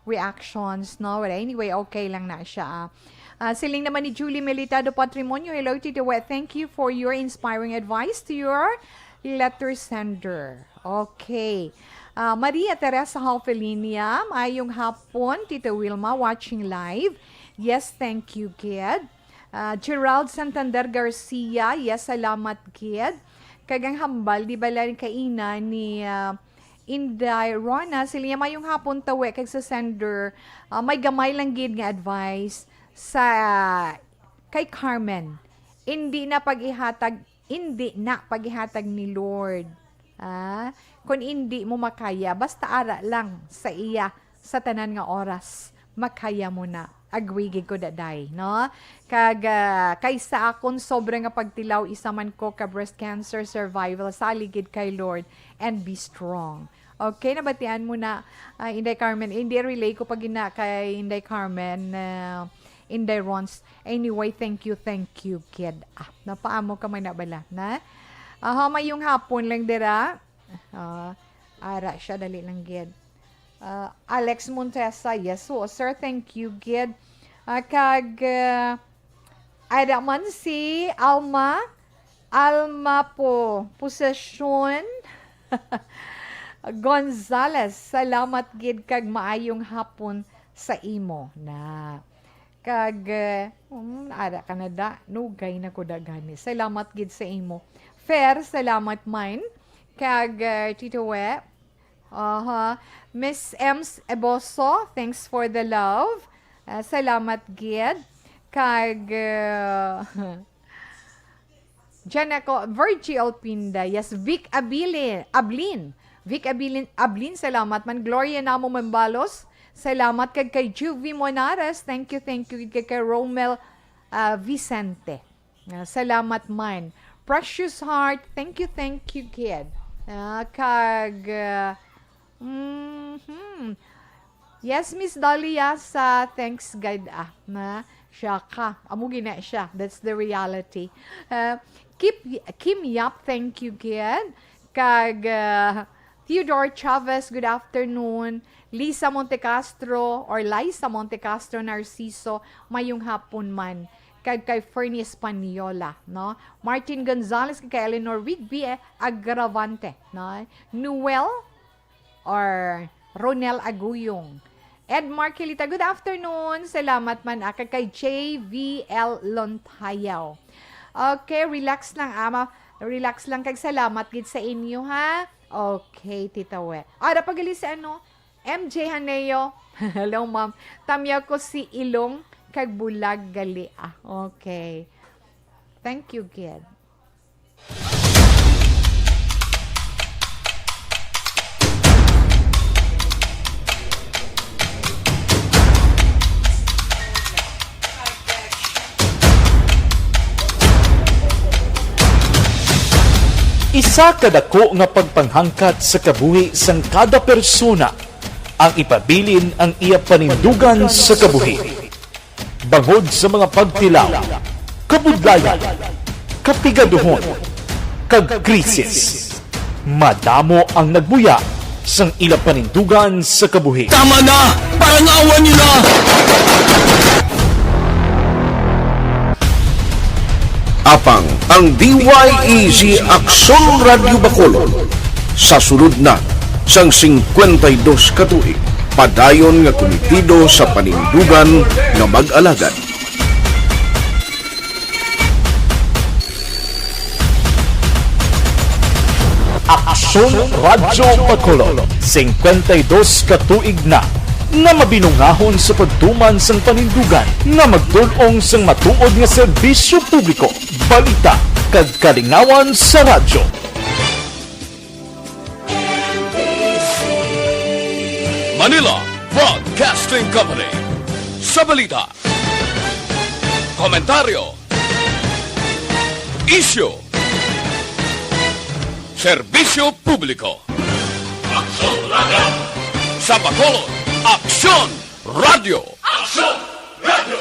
reactions, no? But anyway, okay lang na siya, ah. Ah, siling naman ni Julie Melitado Patrimonio, "Hello, Tito Wet. Thank you for your inspiring advice to your letter sender." Okay. Ah, Maria Teresa Halfelinia, "Maayong hapon, Tita Wilma, watching live." Yes, thank you, gid. Ah, Gerald Santander Garcia, yes, salamat, gid. Kag ang hambal, di ba lang kaina ni, ah, Inday Rona, siling niya, "Maayong hapon, tawe, kag sa sender, ah, may gamay lang gid nga advice sa, kay Carmen. Indi na pag-ihatag, indi na pag-ihatag ni Lord. Ah, kung indi mo makaya, basta ara lang sa iya sa tanan nga oras, makaya mo na." Agree gid ko, daday, no? Kag, ah, kaysa akon sobra nga pagtilaw, isa man ko ka breast cancer survival, salig gid kay Lord and be strong. Okay, nabatian mo na, ah, Inday Carmen. Hindi, relay ko pa gina kay Inday Carmen, ah, Inday Rons. Anyway, thank you, thank you, kid. Ah, napaamo ka man na bala, na? Aha, maayong hapon lang dira. Ah, ara siya, dali lang gid. Ah, Alex Montesa, yes, oo, sir, thank you, gid. Ah, kag, ah, ara man si Alma, Alma po, Possession Gonzales, salamat gid kag maayong hapon sa imo na. Kag, eh, um, ara ka na da, nugay na ko da gani. Salamat gid sa imo. Fair, salamat man. Kag, eh, Tito We, aha. Miss Ems Eboso, thanks for the love. Ah, salamat gid. Kag, eh, Diyan ako, Virgie Alpinda. Yes, Vic Abilin, Ablin. Vic Abilin, Ablin, salamat man. Gloria Namo Membalos, Salamat kag kay Juvie Monares. Thank you, thank you. Kay, kay Romel, ah, Vicente. Ah, salamat man. Precious Heart, thank you, thank you, kid. Ah, kag, ah, mhm. Yes, Miss Dolly Yasa, thanks, God. Ah, na, siya ka. Amo gina siya. That's the reality. Ah, Kip, Kim Yap, thank you, kid. Kag, ah, Theodore Chavez, good afternoon. Lisa Montecastro or Liza Montecastro Narciso, mayong hapon man. Kag kay Fernie Española, no? Martin Gonzalez, kag kay Eleanor Rigby, eh, Agravante, no? Noel or Ronel Aguyong. Ed Marquelita, good afternoon. Salamat man, ah, kag kay J V L Lontayaw. Okay, relax lang, ama. Relax lang, kag salamat gid sa inyo, ha? Okay, Tita We. Ara pa gali si ano, M J Haneo. Hello, ma'am. Tamya ko si Ilong kag Bulag gali, ah. Okay. Thank you, kid. Isa ka dako nga pagpanghangkat sa kabuhi sang kada persona ang ipabilin ang iya panindugan sa kabuhi. Bangod sa mga pagtilaw, kabudlayan, kapigaduhon, kag krisis, madamo ang nagbuya sang ila panindugan sa kabuhi. Tama na! Parangawan niyo na! Apang ang D Y E G Aksyon Radyo Bacolod sa sulod na sang singkwenta y dos ka tuig, padayon nga kumitido sa panindugan nga mag-alagad. Aksyon Radyo Bacolod, singkwenta y dos ka tuig na nga mabinungahon sa pagtuman sang panindugan nga magtul-ong sang matuod nga serbisyo publiko, balita, kag kalingawan sa radyo. Manila Broadcasting Company. Sa balita, komentaryo, isyu, serbisyo publiko. Aksyon Radyo. Sa Bacolod, Aksyon Radyo. Aksyon Radyo.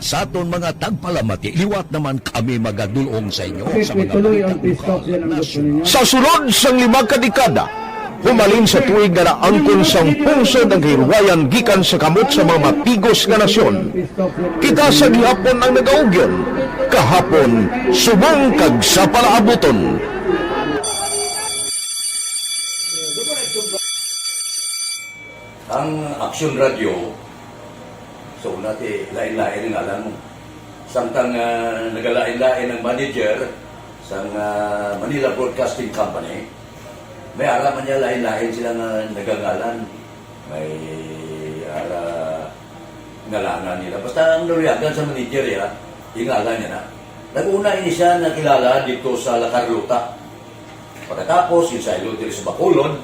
Sa aton mga tagpalamati, liwat naman kami magadul-ong sa inyo sa mga balita lokal, nasyonal. Sa sulod sang lima ka dekada, humalin sa tuig nga naangkon sang pungsod ang kahilwayan gikan sa kamot sa mga mapigos nga nasyon, kita sa gihapon ang nagaugyon, kahapon, subong kag sa palaabuton. Ang Aksyon Radyo, sa una ti lain-lain ang ngalan mo. Samtang, ah, nagalain-lain ang manager sang, ah, Manila Broadcasting Company, may ara man niya lain-lain sila nga nagangalan. May ara ngalanan nila. Basta ang naluyagan sa manager, ya, ingalan niya na. Nag-una ini siya nakilala dito sa La Carlota. Pagkatapos, ginsaylo diri sa Bacolod,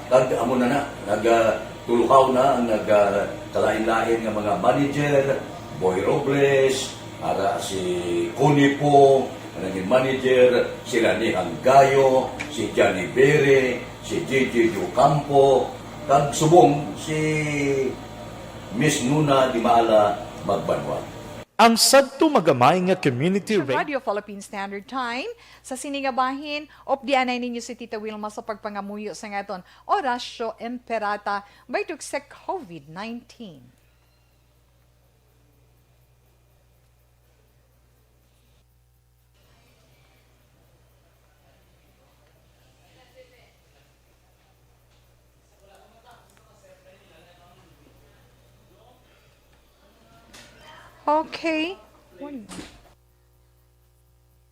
kag amo na na, nag, ah, tulukaw na ang nag, ah, kalain-lain nga mga manager, Boy Robles, ara si Connie Po, nga naging manager, si Rani Hanggayo, si Johnny Bere, si J J Ocampo, kag subong si Miss Nuna Dimala Magbanwa. Ang sadto magamay nga community Sa radio Radio Philippine Standard Time, sa sini nga bahin, updianay ninyo si Tita Wilma sa pagpangamuyo sa ngaton Orasyo Imperata, baituk sa covid nineteen. Okay.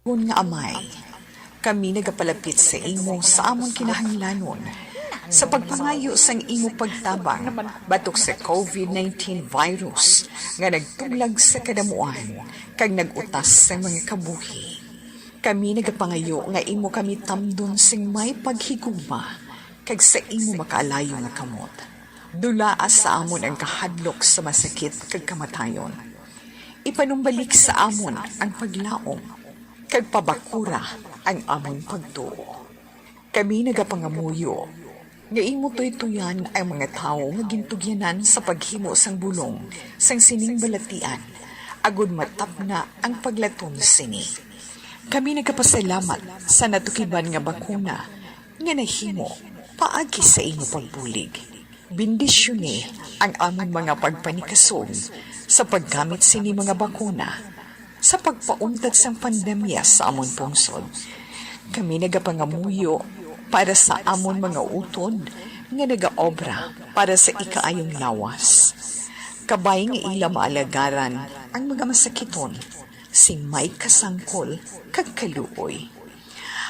Gon nga Amay, kami nagapalapit sa imo sa amon kinahanglanon, sa pagpangayo sang imo pagtabang batok sa covid nineteen virus nga nagtuglag sa kadamuan kag nag-utas sa mga kabuhi. Kami nagapangayo nga imo kami tamdon sing may paghigugma kag sa imo makaalayo nga kamot. Dulaa sa amon ang kahadlok sa masakit kag kamatayon. Ipanumbalik sa amon ang paglaom kag pabakura ang amon pagtuo. Kami nagapangamuyo nga imo tuytoyan ang mga tawo nga gintugyanan sa paghimo sang bulong sang sining balatian, agod matapna ang paglaton sini. Kami nagapasalamat sa natukiban nga bakuna nga nahimo paagi sa imo pagbulig. Bendisyoni ang amon mga pagpanikasog sa paggamit sini mga bakuna sa pagpauntat sang pandemya sa amon pungsod. Kami nagapangamuyo para sa amon mga utod nga nagaobra para sa ikaayong lawas. Kabay nga ila maalagaran ang mga masakiton sing may kasangkol kag kaluoy.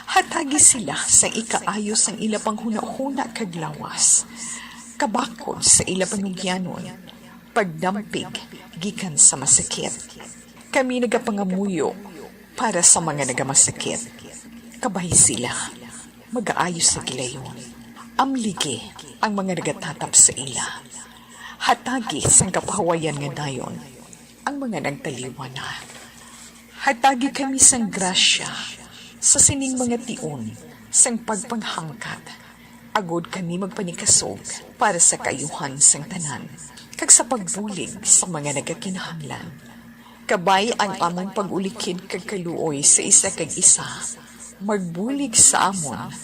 Hatagi sila sang ikaayo sang ila panghunahuna kag lawas, kabakod sa ila panugyanon, pagdampig gikan sa masakit. Kami nagapangamuyo para sa mga nagamasakit. Kabay sila magaayo sa gilayon. Amligi ang mga nagatatap sa ila. Hatagi sang kapahuwayan nga dayon ang mga nagtaliwan na. Hatagi kami sang grasya sa sining mga tion sang pagpanghangkat, agod kami magpanikasog para sa kaayuhan sang tanan, kag sa pagbulig sa mga nagakinahanglan. Kabay ang amon pag-ulikid kag kaluoy sa isa kag isa, magbulig sa amon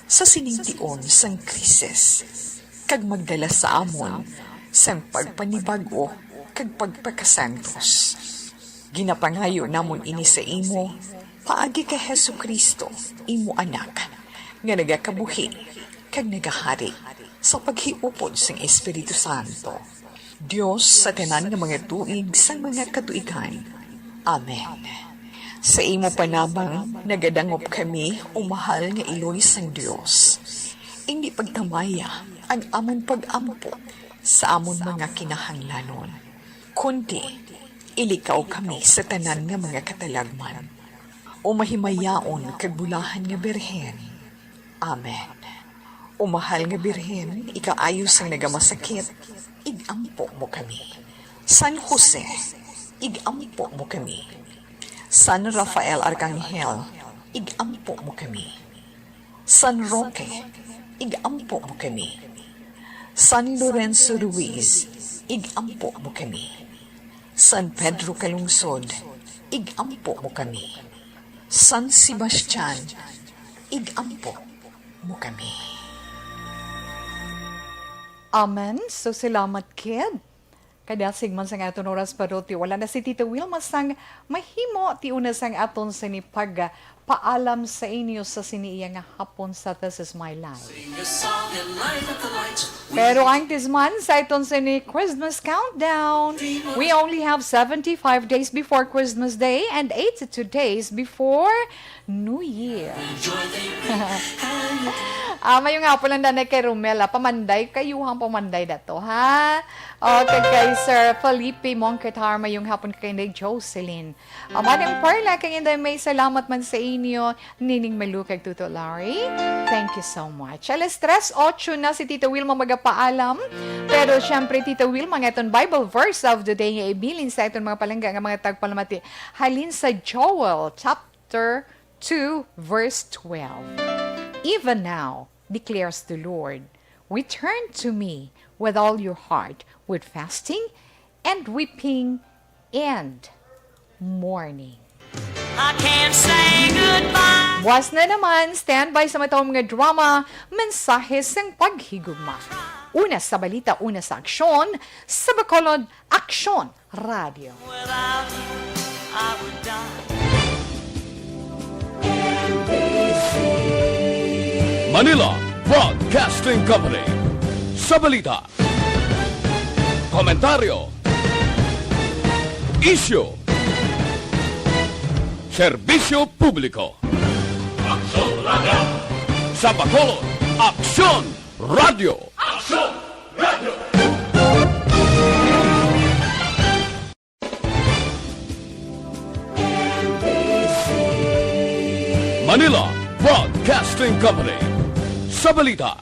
sa sining tion sang krisis, kag magdala sa amon sang pagpanibag-o kag pagpakasantos. Ginapangayo namon ini sa imo, paagi kay Jesu-Cristo, imo Anak, nga nagakabuhi kag nagahari sa paghiupod sang Espiritu Santo, Dios sa tanan nga mga tuig sang mga katuigan. Amen. Sa imo panabang nagadangop kami, o mahal nga Iloy sang Dios. Indi pagtamaya ang amon pag-ampo sa amon mga kinahanglanon, kundi ilikaw kami sa tanan nga mga katalagman. O mahimayaon kag bulahan nga Birhen. Amen. O mahal nga Birhen, ikaayo sang nagamasakit, ig-ampo mo kami. San Jose, ig-ampo mo kami. San Rafael Arcangel, ig-ampo mo kami. San Roque, ig-ampo mo kami. San Lorenzo Ruiz, ig-ampo mo kami. San Pedro Calungsod, ig-ampo mo kami. San Sebastian, ig-ampo mo kami. Amen. So, salamat, Kid. Kadasig man sang aton oras, pero ti wala na si Tita Wilma sang mahimo, ti una sang aton sini pagpaalam sa inyo sa sini iya nga hapon sa This Is My Life. Sing a song and light up the light. Pero antes man sa aton sini Christmas countdown, we only have seventy-five days before Christmas Day and eighty-two days before New Year. Ah, mayong hapon lang, Nanay, kay Romel, ah. Pamanday, kayuhang pamanday na to, ha? O, kag kay Sir Felipe Moncatar, mayong hapon kay Nanay Jocelyn. Ah, Manang Perla, kay Inday May, salamat man sa inyo. Nining Malu kag Tuto Larry, thank you so much. Alas tres ocho na si Tita Wilma magapaalam. Pero syempre, Tita Wilma, nga aton Bible verse of the day nga ibilin sa aton mga palangga nga mga tagpalamati. Halin sa Joel, chapter chapter two, verse twelve. "Even now," declares the Lord, "return to me with all your heart, with fasting and weeping and mourning." I can't say goodbye. Buwas na naman, standby sa matahom nga drama, Mensahe sang Paghigugma. Una sa balita, una sa aksyon, sa Bacolod, Aksyon Radyo. Without you, I would die. Manila Broadcasting Company. Sa balita, komentaryo, isyu, serbisyo publiko. Aksyon Radyo. Sa Bacolod, Aksyon Radyo. Aksyon Radyo. Manila Broadcasting Company. Sa balita,